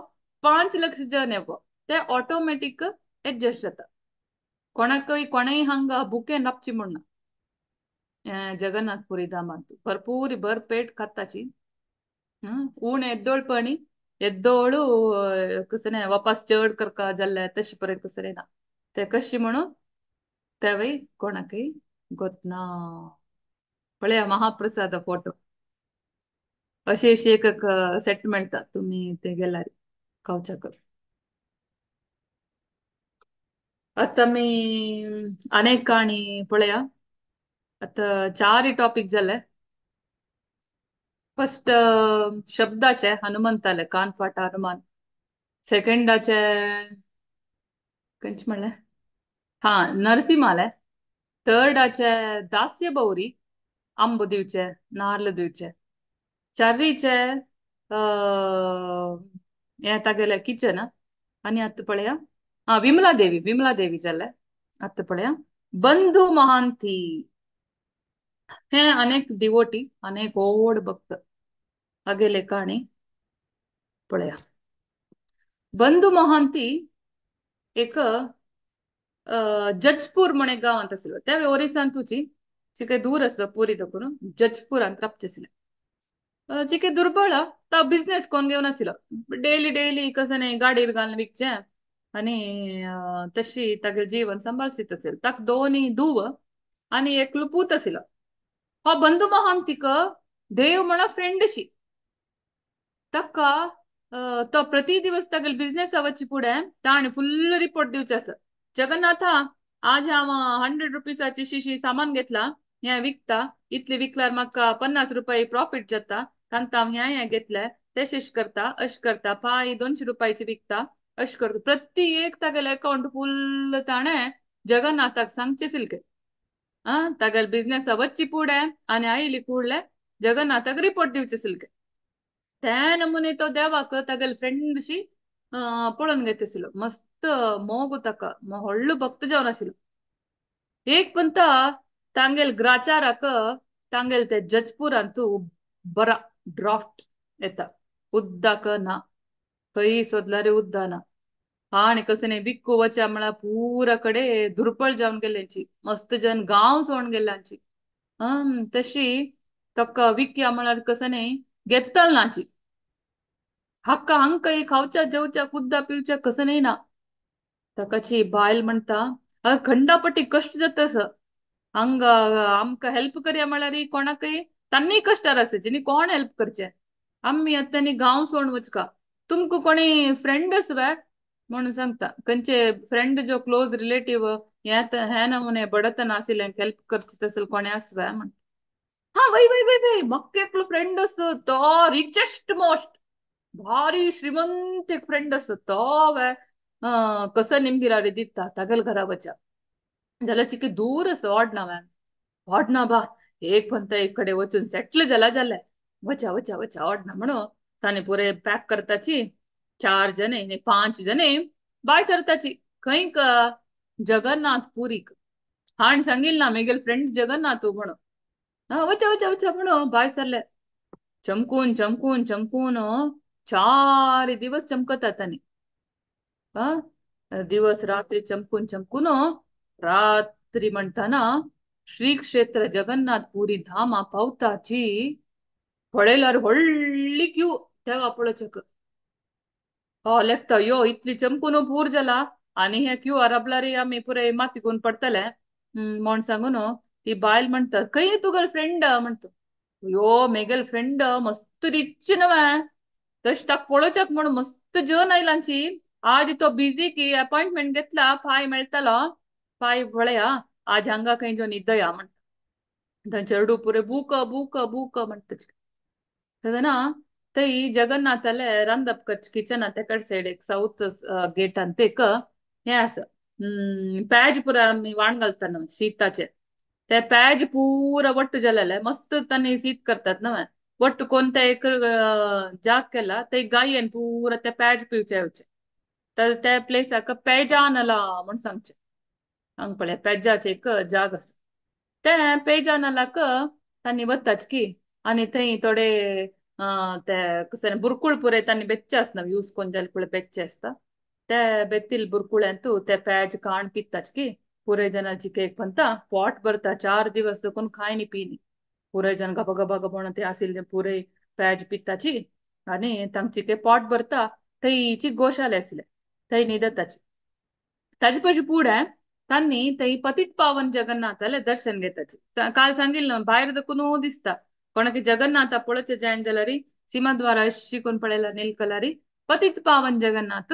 B: 5 लक्ष जन येवो ते ऑटोमॅटीक एडजस्ट जाता. कोणाकय कोणेय हांगा बुकेन राबची म्हण ना जगन्नाथपुरी धामांत भरपूर भरपेट खाताची, उण येद्दोळपणी येद्दोळू कसं वापस चड करका जाल्ले तशें परे कसं ना ते कशी म्हणून तेवय कोणाकय गोतना. पळया महाप्रसाद फोटो अशे अशी एक सेट मेळटा तुमी ते गेल्यार खावच्याक. आतां आमी अनेक काणी पळया. आतां चारय टॉपीक जाले. फर्स्ट शब्दाचे हनुमंताले कान फाटा हनुमान. सेकंडाचे खंयचे म्हणलें हा नरसिंहाले. थर्डाचे दास्य बौरी आंबो दिवचे नार्ल दिवचे. चारीचे हें तागेलें किचन. आनी आतां पळया हा विमला देवी, विमला देवी जाले. आतां पळया बंधू महांती हे अनेक डिवोटी अनेक व्हड भक्त हागेले काणी पळया. बंधू महांती एक जजपूर म्हण एक गांवांत आशिल्लो. त्या ओरिसांतूची चिके दूर आसा पुरी दखून जजपूरांत राबचे आशिल्ले. चिके दुर्बळ तो बिझनेस कोण घेवन आशिल्लो. डेली डेली कसं न्ही गाडयेर घालून विकचें आनी तशी तागेलें जीवन सांबाळशीत आशिल्लो. ताका दोनी धूव आनी एकलो पूत आशिल्लो. हो बंधू महांतीक देव म्हणा फ्रेंडशी. ताका तो प्रति दिवस तागेले बिझनेस वच्चे फुडें ताणें फुल्ल रिपोर्ट दिवचे आसा. जगन्नाथा आज हांव 100 रुपीसाची शिशी सामान घेतला, हें विकता, इतले विकल्यार म्हाका 50 रुपये प्रॉफिट जाता, तांकां हांव हें हें घेतलें तेश करता अशें करता, पांय 200 रुपयाची विकता अशें करता. प्रति एक तागेलें अकावंट फुल्ल ताणें जगन्नाथाक सांगचें सिल्के. आं तागेले बिझनेसा वच्ची फुडें आनी आयली कुडले जगन्नाथाक रिपोर्ट दिवचे सिल्के. ते नमुने तो देवाक तागेले फ्रेंडशी पळोवन घेत आशिल्लो. मस्त मोग ताका, व्हडलो भक्त जावन आशिल्लो. एक पंता तांगेल ग्राचाराक तांगेल ते जजपूरांतू बरा ड्राफ्ट येता, उद्दाक ना, खंय सोदल्यार उद्दा ना. आनी कसं न्ही विक्कू वच्या म्हळ्यार पुरा कडे दुर्बळ जावन गेल्यांची, मस्त जन गांव सोडून गेल्यांची. तशी ताका विकया म्हळ्यार कसं न्ही घेतल नाची. हाका हांकां खावच्या जेवच्या उद्दा पिवच्या कसं न्ही ना. ताकाची बायल म्हणटा खंडापटी कश्ट जाता सर हांगा आमकां हेल्प करया म्हळ्यार कोणाकय तांणी कश्टार आसाचे न्ही, कोण हेल्प करचे आमी आतां न्ही गांव सोडून वचका. तुमकां कोणी फ्रेंड आसा वे म्हणून सांगता, खंयचे फ्रेंड जो क्लोज रिलेटीव हे नमुने बडतन आशिल्लें हेल्प करचे तसले कोणी आसा वे म्हण. हा वय वय वय वय म्हाका एकलो फ्रेंड आसा तो रिचेस्ट मोस्ट भारी श्रीमंत एक फ्रेंड आसा तो वे कसं निमगिरारी दिता तागेल घरा वचा जाल्यार चिके दूर आसा ओडना मॅम ओडना बा एक पंत एक कडेन वचून सेटल जाला जालें वचा वचा वचा ओडना म्हणून ताणें पुरे पॅक करताची 4 जने न्ही 5 जने बाय सरताची खंय जगन्नाथ पुरीक. हाण सांगिल ना मेगेल फ्रेंड जगन्नाथ म्हणून. हा वचा वचा वचा म्हणून बाय सरले. चमकून चमकून चमकून 4 दिवस चमकता तांणी. हा दिवस रात्री चमकून चमकून रात्री म्हणताना श्री क्षेत्र जगन्नाथ पुरी धामा पावताची पळयल्यार व्हडली क्यू तेवा पळोवचेक. हो लेखता यो इतली चमकून पूर जाला आनी हे क्यू आराबलारी आमी पुरे माती घेवन पडटले म्हण सांगून ती बायल म्हणटा खंय तुगेल फ्रेंड म्हणटा. यो मेगेल फ्रेंड मस्त रिच न्हय तशें ताका पळोवच्याक म्हणून मस्त जेवन आयलांची. आज तो बिजी की अपॉइंटमेंट घेतला पाय मेळटलो पाय पळया आज हांगा खंय जो न्हिदया म्हणटा. चेडू पुरे बूक बूक बूक म्हणटा. तेन्ना थंय जगन्नाथाले रांदप किचन तेकड सायड एक साऊथ गेटान एक हें आसा पॅज पुरा आमी वाण घालता न्हू शीताचे ते पॅज पुरा वट्ट जालेले मस्त तांणी शीत करतात न्हय वट्ट कोण ते एक जाग केला ते गायेन पुरा ते पॅज पिवचे येवचे तर त्या प्लेसाक पेजानला म्हण सांगचे. हांगा पळय पेजाचे एक जाग आसा ते पेजानलाक तांणी वताच की आनी थंय थोडे ते कशें बुरकुळ पुरे तांणी बेच्चे आसना यूज कोण जाल्यार पळय बेच्चे आसता ते बेतील बुरकुळ्यांतू ते पेज काण पिताच की पुरे जणांची केक बनता पोट भरता 4 दिवस देखून खाय नी पिनी पुरे जण गबा गबा गबा ते आशिल्ले पुरे पेज पिताची आनी तांची ते पोट भरता थंयची गोशाले आसले थंय न्हिदताची. ताजे पयशे पुढे तांणी थंय पतित पावन जगन्नाथाले दर्शन घेताचे. काल सांगितलं ना भायर दकून दिसता कोणाकी जगन्नाथा पळोवचे जायन जाल्यार सीमाद्वार अशी कोण पळयला निलकलारी पतित पावन जगन्नाथ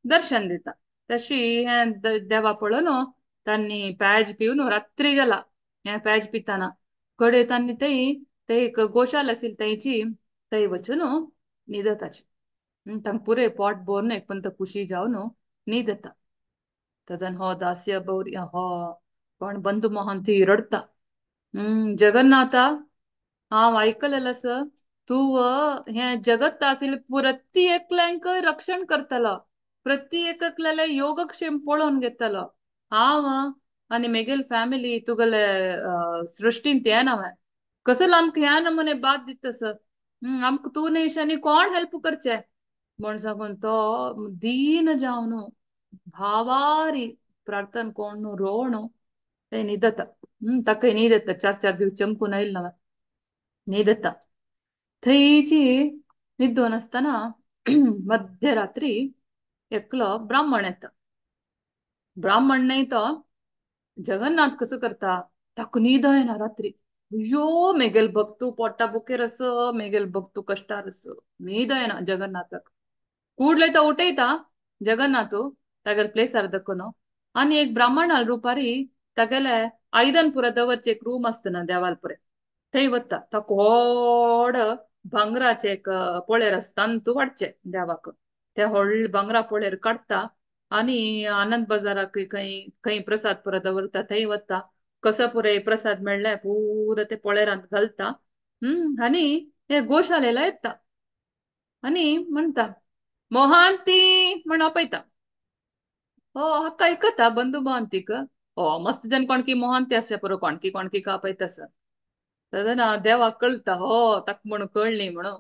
B: दर्शन दिता. तशी हें देवा पळोवन तांणी पॅज पिवन रात्री गेला. हें पॅज पिताना कडे तांणी थंय ते एक गोशाल आशिल्ली थंयची थंय वचून न्हिदताची. तांकां पुरे पोट भरून एक पण खुशी जावन न्हिदता. तदन हो दास्य बौरी हो कोण बंधु मोहंती रडता. जगन्नाथा हांव आयकलेलें आसा तूं हें जगत आशिल्लें प्रति एकल्यांक रक्षण करतलो, प्रति एकल्याले योगक्षेम पळोवन घेतलो. हांव आनी मेगेल फॅमिली तुगेले सृश्टींत येना हांवें कसलो आमकां ह्या नमुने बाद दितस, आमकां तूं न्हय आनी कोण हेल्प करचें म्हण सांगून तो दीन जावन भावारी प्रार्थना कोण रोवण ते न्हिदता. ताका न्हीद येता, चार चार दिवस चमकून आयलो ना न्हिदता. थंयची न्हिदून आसतना मध्यरात्री एकलो ब्राह्मण येता. ब्राह्मण न्हय तो जगन्नाथ कसो करता, ताका न्हीद येना रात्री. अय्यो मेगेल भक्तू पोटा बुकेर आस, मेगेल भक्तू कश्टार आस, न्हीद येना जगन्नाथाक. ಕೂಡ್ಲೆ ತ ಉಟೈತಾ ಜಗನ್ನಾಥು ತಗಲ್ ಪ್ಲೇಸ್ ಅರ್ಧಕ್ಕನು आणि एक ब्राह्मणाल रुपारी तागेले आयदनपुरा दवरचे एक रूम आसतना देवालपुरे थंय वता. ताका व्हड भांगराचे एक पोळेर आसता तंतू वाडचे देवाक, ते व्हडले भांगरा पोळेर काडटा आनी आनंद बाजाराक खंय खंय प्रसाद पुरा दवरता थंय वता. कसो पुरे प्रसाद मेळ्ळे पुरो ते पोळेरांत घालता आनी हे गोशालेला येता आनी म्हणटा मोहांती म्हण आपयता. हो हक्का ऐकता बंधू मोहंतीक. हो मस्त जन कोणकी मोहांती आसचे पुरो कोणकी कोणकी कापयता सर. तेन्ना देवाक कळटा हो ताका म्हण कळ्ळी म्हणून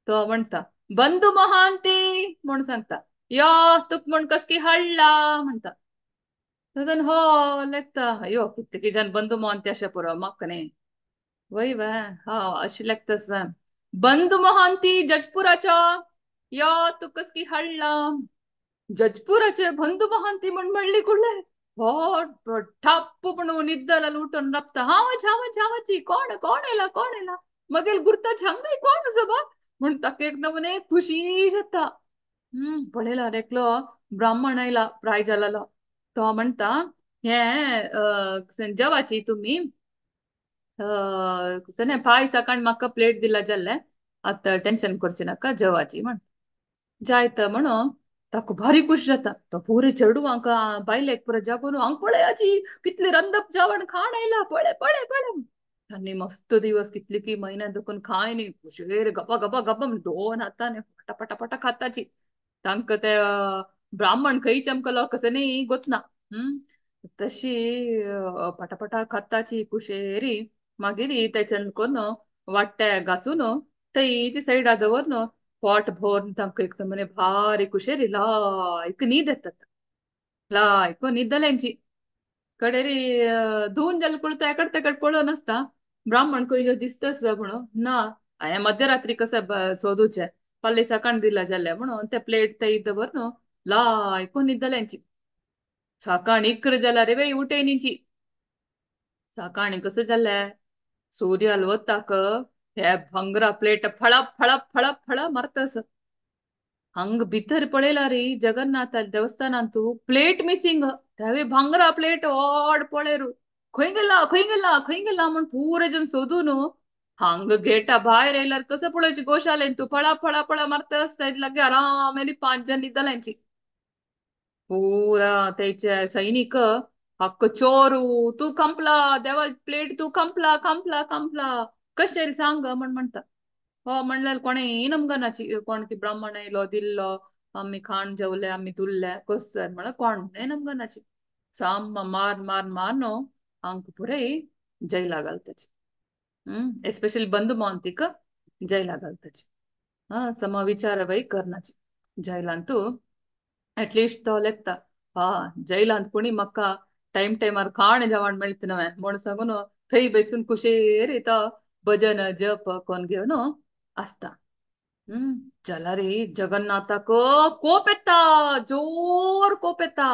B: तो म्हणटा बंधू मोहांती म्हण सांगता, यो तुका म्हण कसकी हाडला म्हणटा. तेन्ना हो लेखता यो कितकी जन बंधू मोहांती आसचे पुरो म्हाका न्ही वय वे हा अशें लेखतास वे बंधू मोहांती जजपुराचो यो तू कसकी हाडला. जजपुराचे बंधू मोहांती म्हण म्हणली कुडले हो ठाप्प म्हणून निद्दला उठून राबता. हांवच हांवच हांवची कोण कोण येयला कोण येयला मगेल गुर्ताच हांगाय कोण आसा बा म्हण ताका एकदम खुशी जाता. पळयला एकलो ब्राह्मण आयला प्राय जालेलो तो म्हणटा हें जेवाची तुमी पांय सकाळ म्हाका प्लेट दिला जाल्लें आतां टेन्शन करचें नाका जेवाची म्हण जायत म्हणून ताका भारी खुश जाता. तो पुरे चेडवांक बायलेक पुरो जागून हांग पळयाची कितले रंदप जेवण खाण आयला पळय पळय पळय. आनी मस्त दिवस कितले की म्हयन्या देखून खाय न्ही खुशेर गपा गपा गपा दोन हातान पटा पटा खाताची. तांकां ते ब्राह्मण खंय चमकलो कसं न्ही गोतना तशी पटापटा खाताची कुशेरी. मागीर तेच्यान करून वाट्टे घासून थंयची सायडा दवरून पोट भरून तांकां एकदम भारी कुशेरी लायक न्हीद येतात. लायक न्हिदल्यांची कडेरी धुवन जाल्यार पळयता एकड तेकड पळोवन आसता ब्राह्मण खंय दिसताच म्हणून ना हांवें मध्यरात्री कशें सोदूचें फाल्यां सकाळ दिला जाल्यार म्हणून ते प्लेट थंय दवर लायक न्हिदल्यांची. सकाळ 11 जाल्यार रे बाई उठय न्हीची. सकाळी कसं जालें सूर्य वताक हे भांगरा प्लेट फळा फळा फळा फळा मारतास. हंग भितर पळयला रे जगन्नाथ देवस्थानांतू प्लेट मिसिंग, तेवे भांगरा प्लेट व्हड पळेरू खंय गेला खंय गेला खंय गेला म्हण पुरे जण सोदून हांग गेटा भायर येयल्यार कसं पळोवची गोशालेन तूं फळा फळा फळा मारता आसता लागी आरामेली 5 जण न्हिदल्यांची. पुरा तेचे सैनिक हक्क चोरू तूं कंपला देवा प्लेट तूं कंपला कंपला कंपला कशें सांग म्हण म्हणटा. हो म्हणल्यार कोणें नमगनाची कोण की ब्राह्मण आयलो दिल्लो आमी खाण जेवले आमी तुल्ले कसर म्हणल्यार कोण नमगनाची साम मार मार मार न्हू आमकां पुराय जैला घालताची. एस्पेशली बंधू मोहंतीक जैला घालताची. हा समा विचार बाई करनाची जैलांतू एटलिस्ट तो लेखता हा जैलांत कोणी म्हाका टायम टायमार खाण जेवण मेळटा नवें म्हण सांगून थंय बसून कुशेर तो भजन जप कोण घेवन आसता. जाल्यार जगन्नाथाक कोप येता, जोर कोप येता.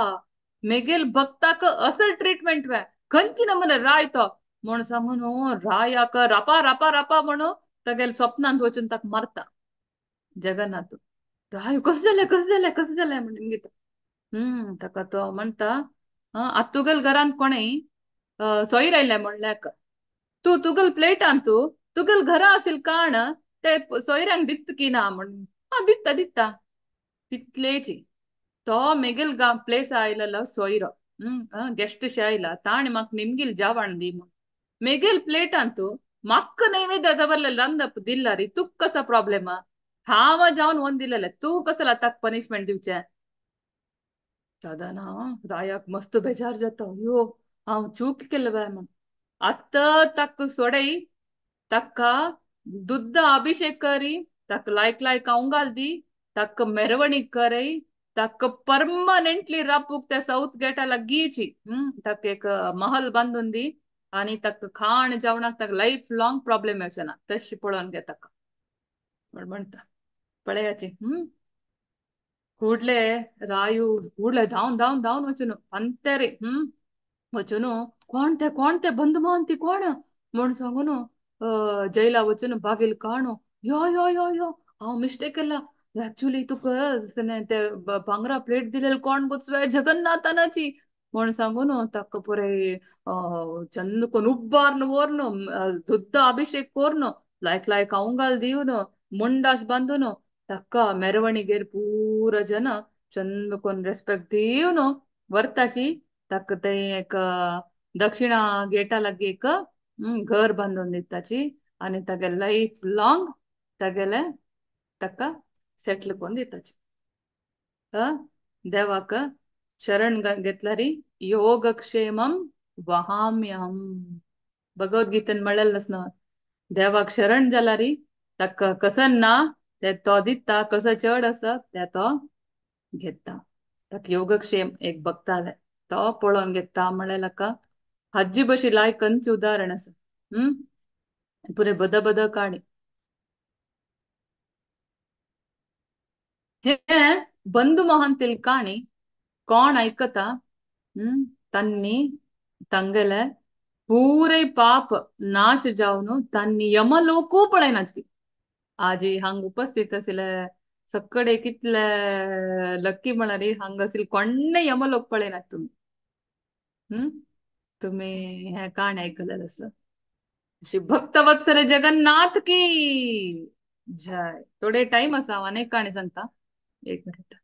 B: मेगेल भक्ताक असल ट्रिटमेंट वे खंयची नमुने राय तो म्हण सांगून रायाक रापा रापा रापा म्हणून तागेले स्वप्नांत वचून ताका मारता जगन्नाथ. राय कसं जालें कसं जालें कसं जालें म्हणून घेता. ताका तो म्हणटा आतां तुगेल घरांत कोणेय सोयर आयले म्हणल्याक तूं तुगेल प्लेटान तूं तुगेल घरा आशिल्लें काण ते सोयऱ्यांक दित की ना म्हण. आं दिता दिता तितलेची तो मेगेल गा प्लेस आयलेलो सोयरो गेस्ट शे आयला ताणें म्हाका निमगील जेवण दी म्हण मेगेल प्लेटान तूं म्हाका नैवेद्य दवरलें रांदप दिल्ला रे तुका कसो प्रॉब्लेम हांव जावन वन दिलेलें तूं कसो ताका पनिशमेंट दिवचें. दादा ना रायाक मस्त बेजार जाता, अयो हांव चूक केलें बाय म्हण. आतां ताका सोडय ताका दुद्द अभिषेक करी ताका लायक लायक हांव दी ताका मेरवणीक करय ताका परमनंटली रापूक त्या साऊथ गेटा लागींची ताका एक महल बांदून दी आनी ताका खाण जेवणाक ताका लायफ लॉंग प्रॉब्लेम येवचें ना तशी पळोवन घे ताका म्हण म्हणटा पळयाची. ಕೂಡ್ಲೆ ರಾಯು ಕೂಡ್ಲೆ ಧಾವನ್ ಧಾವನ್ ಧಾವನ್ ವಚುನು ಅಂತೆರಿ वचून कोण ते कोण ते बंद मोहंती कोण म्हण सांगून जैला वचून बागेल काणो यो यो यो यो हांव मिस्टेक केला ऍक्च्युली तुका ते भांगरा प्लेट दिलेले कोण गोचवे जगन्नाथानाची म्हण सांगून ताका पुराय चंद कोण उब्बार्न वोर्न दुद्द अभिषेक कोर्न लायक लायक अवंगाल दिवन मुंडास बांदून ताका ಮೆರವಣಿಗೆರ್ ಪೂರ ಜನ ಚಂದ ಕೊನ್ ರೆಸ್ಪೆಕ್ಟ್ दिवन व्हरताशी ताका ते एक दक्षिणा गेटा लागी एक घर बांदून दिताची आनी तागे लायफ लांग तागेले ताका सेटल करून दिताची. देवाक शरण घेतल्यारी योगक्षेमम वहाम्यहम भगवद्गीतेन म्हणलेलें न्हय देवाक शरण जाल्यारी ताका कसन ना ते तो दिता कसो चड आसा ते तो घेता. ताका योगक्षेम एक भक्ताले तो पळोवन घेता म्हणल्यार ताका हाजी बशी लायक खंयचें उदाहरण आसा. पुरे बद बद काणी हे बंधु मोहंतील काणी कोण आयकता तन्नी तंगेले पूरे पाप नाश जावन तन्नी यमलोकू पळयनाची. आजी हांग उपस्थित आशिल्ले सगळे कितले लक्की म्हळ्यार हांग आशिल्ले कोण्णे यमलोक पळयनात तुमी. तुमी हें काणी आयकलेलें आसा. श्री भक्तवत्सल जगन्नाथ की जय. थोडे टायम आसा हांव आनी एक काणी सांगता एक मिनिट.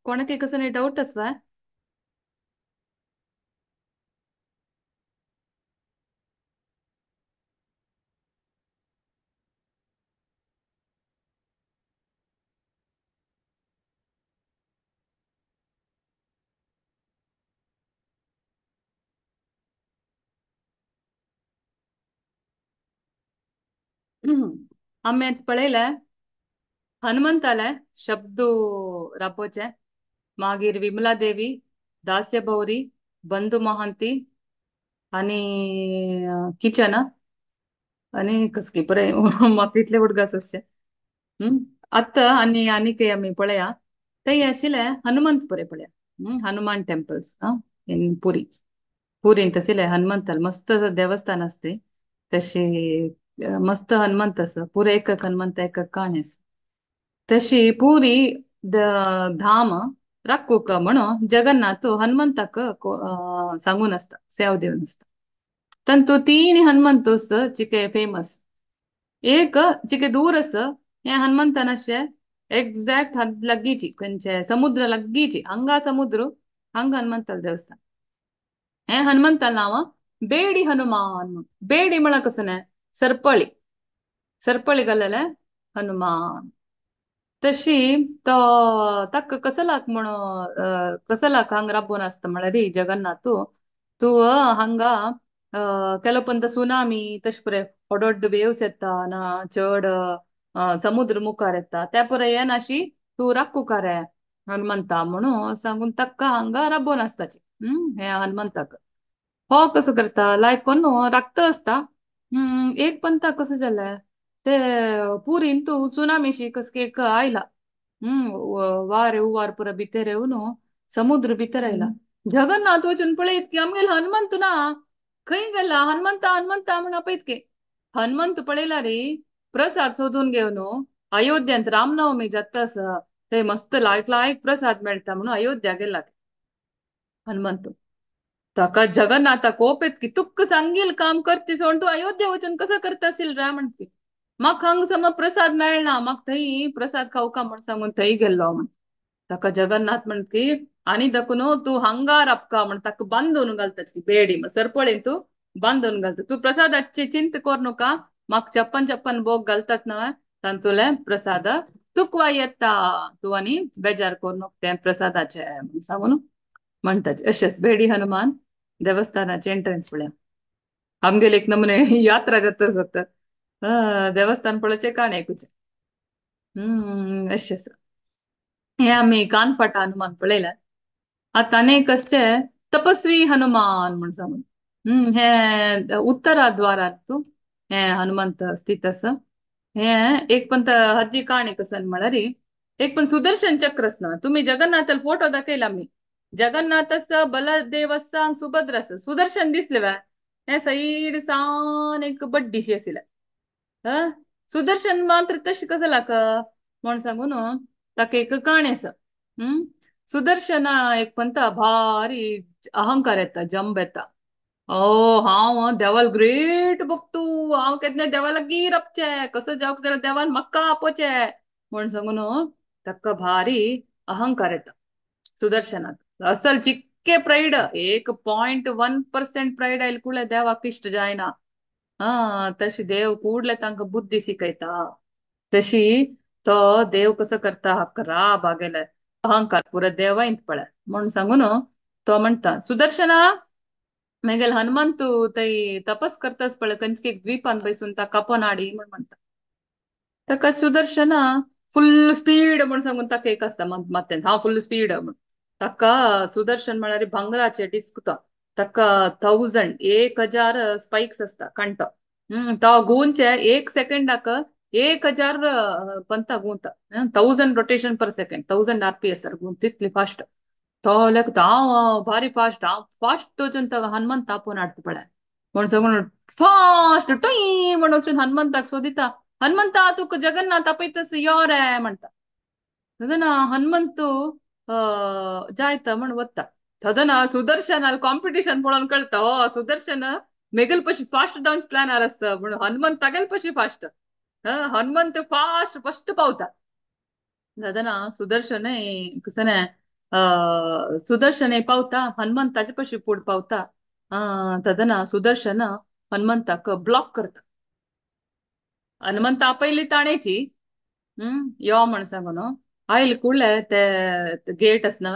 B: कोणाक कसो डाऊट आसवा? आमी आतां पळयलें हनुमंताले शब्द राबोवचे, मागीर विमला देवी, दास्य भौरी, बंधु मोहंती आनी किचन आनी कसकी बरें म्हाका इतले उडगास आसचे. आतां आनी आनीक आमी पळया थंय आशिल्ले हनुमंत बरें पळया. हनुमान टेम्पल्स इन पुरी. पुरींत आशिल्ले हनुमंताल मस्त देवस्थान आसते. तशी मस्त हनुमंत आसा पुरे एक एक हनुमंत एक एक काणी आसा. तशी पुरी धाम राखूक म्हणून जगन्नाथ हनुमंताक सांगून आसता सेव दिवन आसता. तांतू तीन हनुमंत चिके फेमस. एक चिके दूर आसा हे हनुमंतान अशे एक्झॅक्ट लागीची खंयचे समुद्र लागीची हांगा समुद्र हांगा हनुमंताल देवस्थान. हे हनुमंताल नांव बेडी हनुमान. बेडी म्हळ्यार कसं न्हय सरपळी सरपळी घाललेले हनुमान. तशी तो ताका कसलाक म्हण कसलाक हांगा राबोवन आसता म्हळ्यार जगन्नाथ तूं हांगा केलो पण सुनामी तशें पळय व्हड व्हड वेव्स येता ना चड समुद्र मुखार येता त्या पुराय येनाशी तूं राखूका रे हनुमंता म्हणून सांगून ताका हांगा राबोवन आसताची. हे हनुमंताक हो कसो करता लायक कोण राखता आसता. एक पंता कसं जालें ते पुरीन तूं सुनामीशी कसके एक आयला. वारे उवार पुरा भितर येवन समुद्र भितर आयला. जगन्नाथ वचून पळयत की आमगेले हनुमंत ना खंय गेला हनुमंता हनुमंता म्हण आपयत की हनुमंत पळयला रे प्रसाद सोदून घेवन अयोध्यांत रामनवमी जाता आसा ते मस्त लायक लायक प्रसाद मेळटा म्हणून अयोध्या गेला हनुमंत. ताका जगन्नाथा कोप येत की तुका सांगील काम करची सोड तूं अयोध्या वचून कसो करता आशील रे म्हणटी म्हाका हांगा समज प्रसाद मेळना म्हाका थंय प्रसाद खावका म्हण सांगून थंय गेल्लो म्हण. ताका जगन्नाथ म्हणटी आनी दाखून तूं हांगा राबका म्हण ताका बांदून घालता बेडी सरपळेन तूं बांदून घालता तूं प्रसादाची चिंता कर नका म्हाका 56 56 भोग घालतात न्हय तांतुले प्रसाद तुका येता तूं आनी बेजार करू नका तें प्रसादाचे म्हण सांगून म्हणटाचे. अशेंच बेडी हनुमान देवस्थानाचे एंट्रन्स पळया आमगेले एक नमुने यात्रा जाता जाता देवस्थान पळोवचें काण एकूच. अशें आसा. हे आमी कानफाटा हनुमान पळयला. आतां आनी एक आसचे तपस्वी हनुमान म्हण सांगून. हे उत्तराद्वारात तूं हे हनुमंत स्थित आसा. हे एक पण हाजी काणी कसन म्हळ्यार एक पण सुदर्शन चक्र आसना. तुमी जगन्नाथाल फोटो दाखयला आमी जगन्नाथ आसा बलदेव आसा सुभद्रा आसा सुदर्शन दिसले वा हे सायड सान एक बड्डीशी आशिल्ले. सुदर्शन मात्र तशें कसं लाक म्हण सांगून ताका एक काणी आसा. सुदर्शन एक पंता भारी अहंकार येता जंब येता. ओ हांव देवाल ग्रेट भक्तू हांव केन्ना देवा लागीं राबचें कसो जावंक जाल्यार देवान म्हाका आपोवचें म्हण सांगून ताका भारी अहंकार येता सुदर्शनाक. असल चिक्के प्रायड 1.1% प्रायड आयले कुडले देवाक इश्ट जायना. हा तशी देव कुडले तांकां बुद्धी शिकयता तशी तो देव कसो करता राब गेले अहंकार पुरा देवांत पळय म्हण सांगून तो म्हणटा सुदर्शना मेगेल हनुमंतू थंय तपस करतास पळय खंयचे एक द्वीपान बैसून ताका आपोवन हाडी म्हण म्हणटा. ताका सुदर्शना फुल स्पीड म्हण सांगून ताका एक आसता मात्यांत हांव फुल स्पीड म्हण. ताका सुदर्शन म्हळ्यार भांगराचे डिस्क तो ताका 1000 1000 स्पाइक्स आसता कांटो. तो गुंचे 1 सेकंडाक 1000 पंता गुंता 1000 रोटेशन पर सेकंड 1000 RPS गुंत तितली फास्ट. तो लेखता हांव भारी फास्ट हांव फास्ट वचून तो हनुमंत आपोवन हाडटा पळय म्हण सांगून फास्ट टुंय म्हण वचून हनुमंताक सोदिता. हनुमंता तुका जगन्नाथ आपयतस यो रे म्हणटा. तेन्ना हनुमंत जायता म्हण वता. तेन्ना सुदर्शनाल कॉम्पिटिशन पळोवन कळटा हो सुदर्शन मेगेल पशी फास्ट डान्स प्लॅनार आसा म्हणून हनुमंत तागेल पशी फास्ट. हनुमंत फास्ट फस्ट पावता. तेन्ना सुदर्शन कसं सुदर्शन पावता हनुमंताचे पशी फुड पावता. तेन्ना सुदर्शन हनुमंताक ब्लॉक करता. हनुमंत आपयली ताणेची यो म्हण सांगून आयल कुडले ते गेट आसना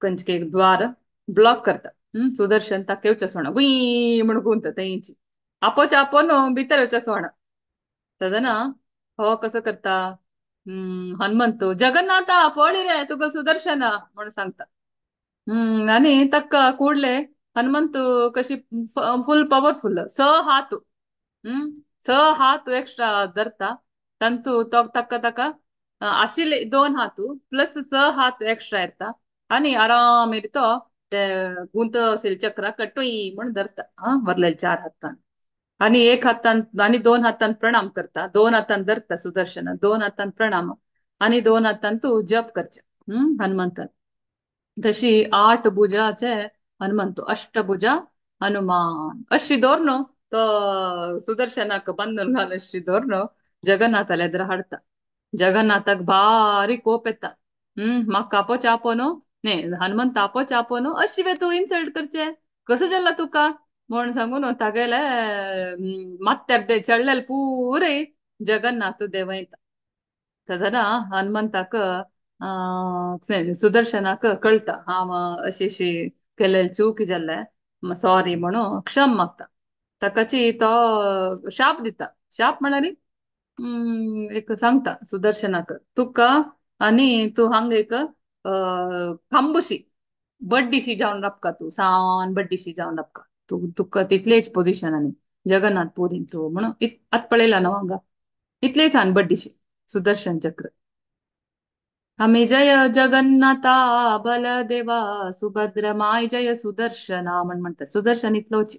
B: खंयचे एक द्वार ब्लॉक करता. सुदर्शन ताका येवचें सोणा गुई म्हण गुंता थंयची आपोवचे आपोवन भितर येवचें सोणा. तेन्ना हो कसो करता हनुमंत जगन्नाथा पळय रे तुका सुदर्शन म्हण सांगता. आनी ताका कुडले हनुमंत कशी फुल पॉवरफुल 6 हात 6 हात एक्स्ट्रा धरता तांतू तो ताका ताका आशिल्ले 2 हात प्लस 6 हात एक्स्ट्रा येता आनी आराम तो ते गुंत असेल चक्रा कटुई म्हण धरता. हा वरलेले 4 हातान. आणि एक हातान आणि दोन हातान प्रणाम करता, दोन हातान धरता सुदर्शन, दोन हातान प्रणाम आणि दोन हातान तू जप करचे हनुमंतान. तशी 8 भुजाचे हनुमंत, अष्टभुजा हनुमान अशी दवरनो तो सुदर्शनाक बांदून घाल अशी दवरनो जगन्नाथाल्या एदरा हाडता. जगन्नाथाक भारी कोप येता. म्हाका आपो चापो न्हू न्ही हनुमंत आपो चापो न्हू अशी वे तूं इन्सल्ट करचे कसो जाला तुका म्हण सांगून तागेले माथ्यार ते चडलेले पुरे जगन्नाथ देवयता. तेन्ना हनुमंताक सुदर्शनाक कळटा हांव अशी अशी केलेली चूक जाल्ले सॉरी म्हणून क्षम मागता. ताकाची तो शाप दिता. शाप म्हळ्यार एक सांगता सुदर्शनाक तुका आनी तूं हांगा एक खांबुशी बड्डीशी जावन राबका, तूं सान बड्डीशी जावन राबका, तूं तुका तितलेच पोजिशन आनी जगन्नाथ पुरीन तूं म्हणून आतां पळयला न्हू हांगा इतले सान बड्डीशी सुदर्शन चक्र. आमी जय जगन्नाथा बलदेवा सुभद्र माय जय सुदर्शना म्हण म्हणटा. सुदर्शन इतलोच.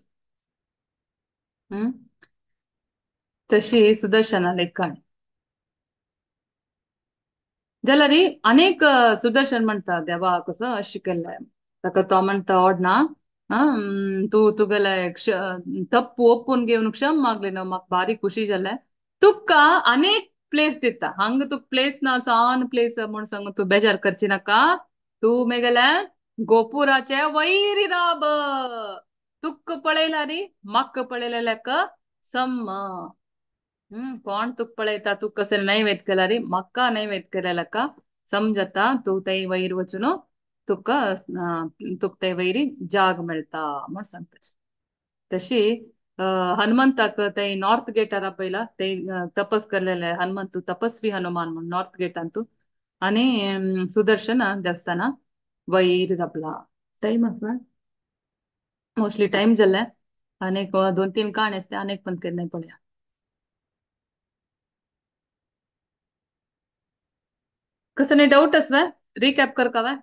B: तशी सुदर्शनाली काणी जाल्यार अनेक सुदर्शन म्हणटा देवा कसो अशें केल्लें ताका तो म्हणटा ओडना तूं तुगेले तप्पू ओपून घेवन क्षम मागली न्हू म्हाका बारीक खुशी जालें. तुका अनेक प्लेस दिता, हांगा तुका प्लेस ना सान प्लेस म्हूण सांगून तूं बेजार करची नाका, तूं मेगेले गोपुराचे वैरी राब, तुका पळयला री म्हाका पळयलेल्याक सम. कोण तुका पळयता तूं कसं नैवेद्य केला री म्हाका नैवेद्य केलेल्याका समजता तूं थंय वयर वचून तुका तुका थंय वयरी जाग मेळटा म्हूण सांगता. तशी हनुमंताक थंय नॉर्थ गेटार आपयला, थंय तपस केलेले हनुमंत तपस्वी हनुमान म्हूण नॉर्थ गेटान तूं आनी सुदर्शन देवस्थाना वयर राबला. टायम आसा मोस्टली टायम जालें आनीक 2-3 काणी आसता आनीक पण केन्नाय पळया. कसं डाऊट आसवे रिकॅप करका वे?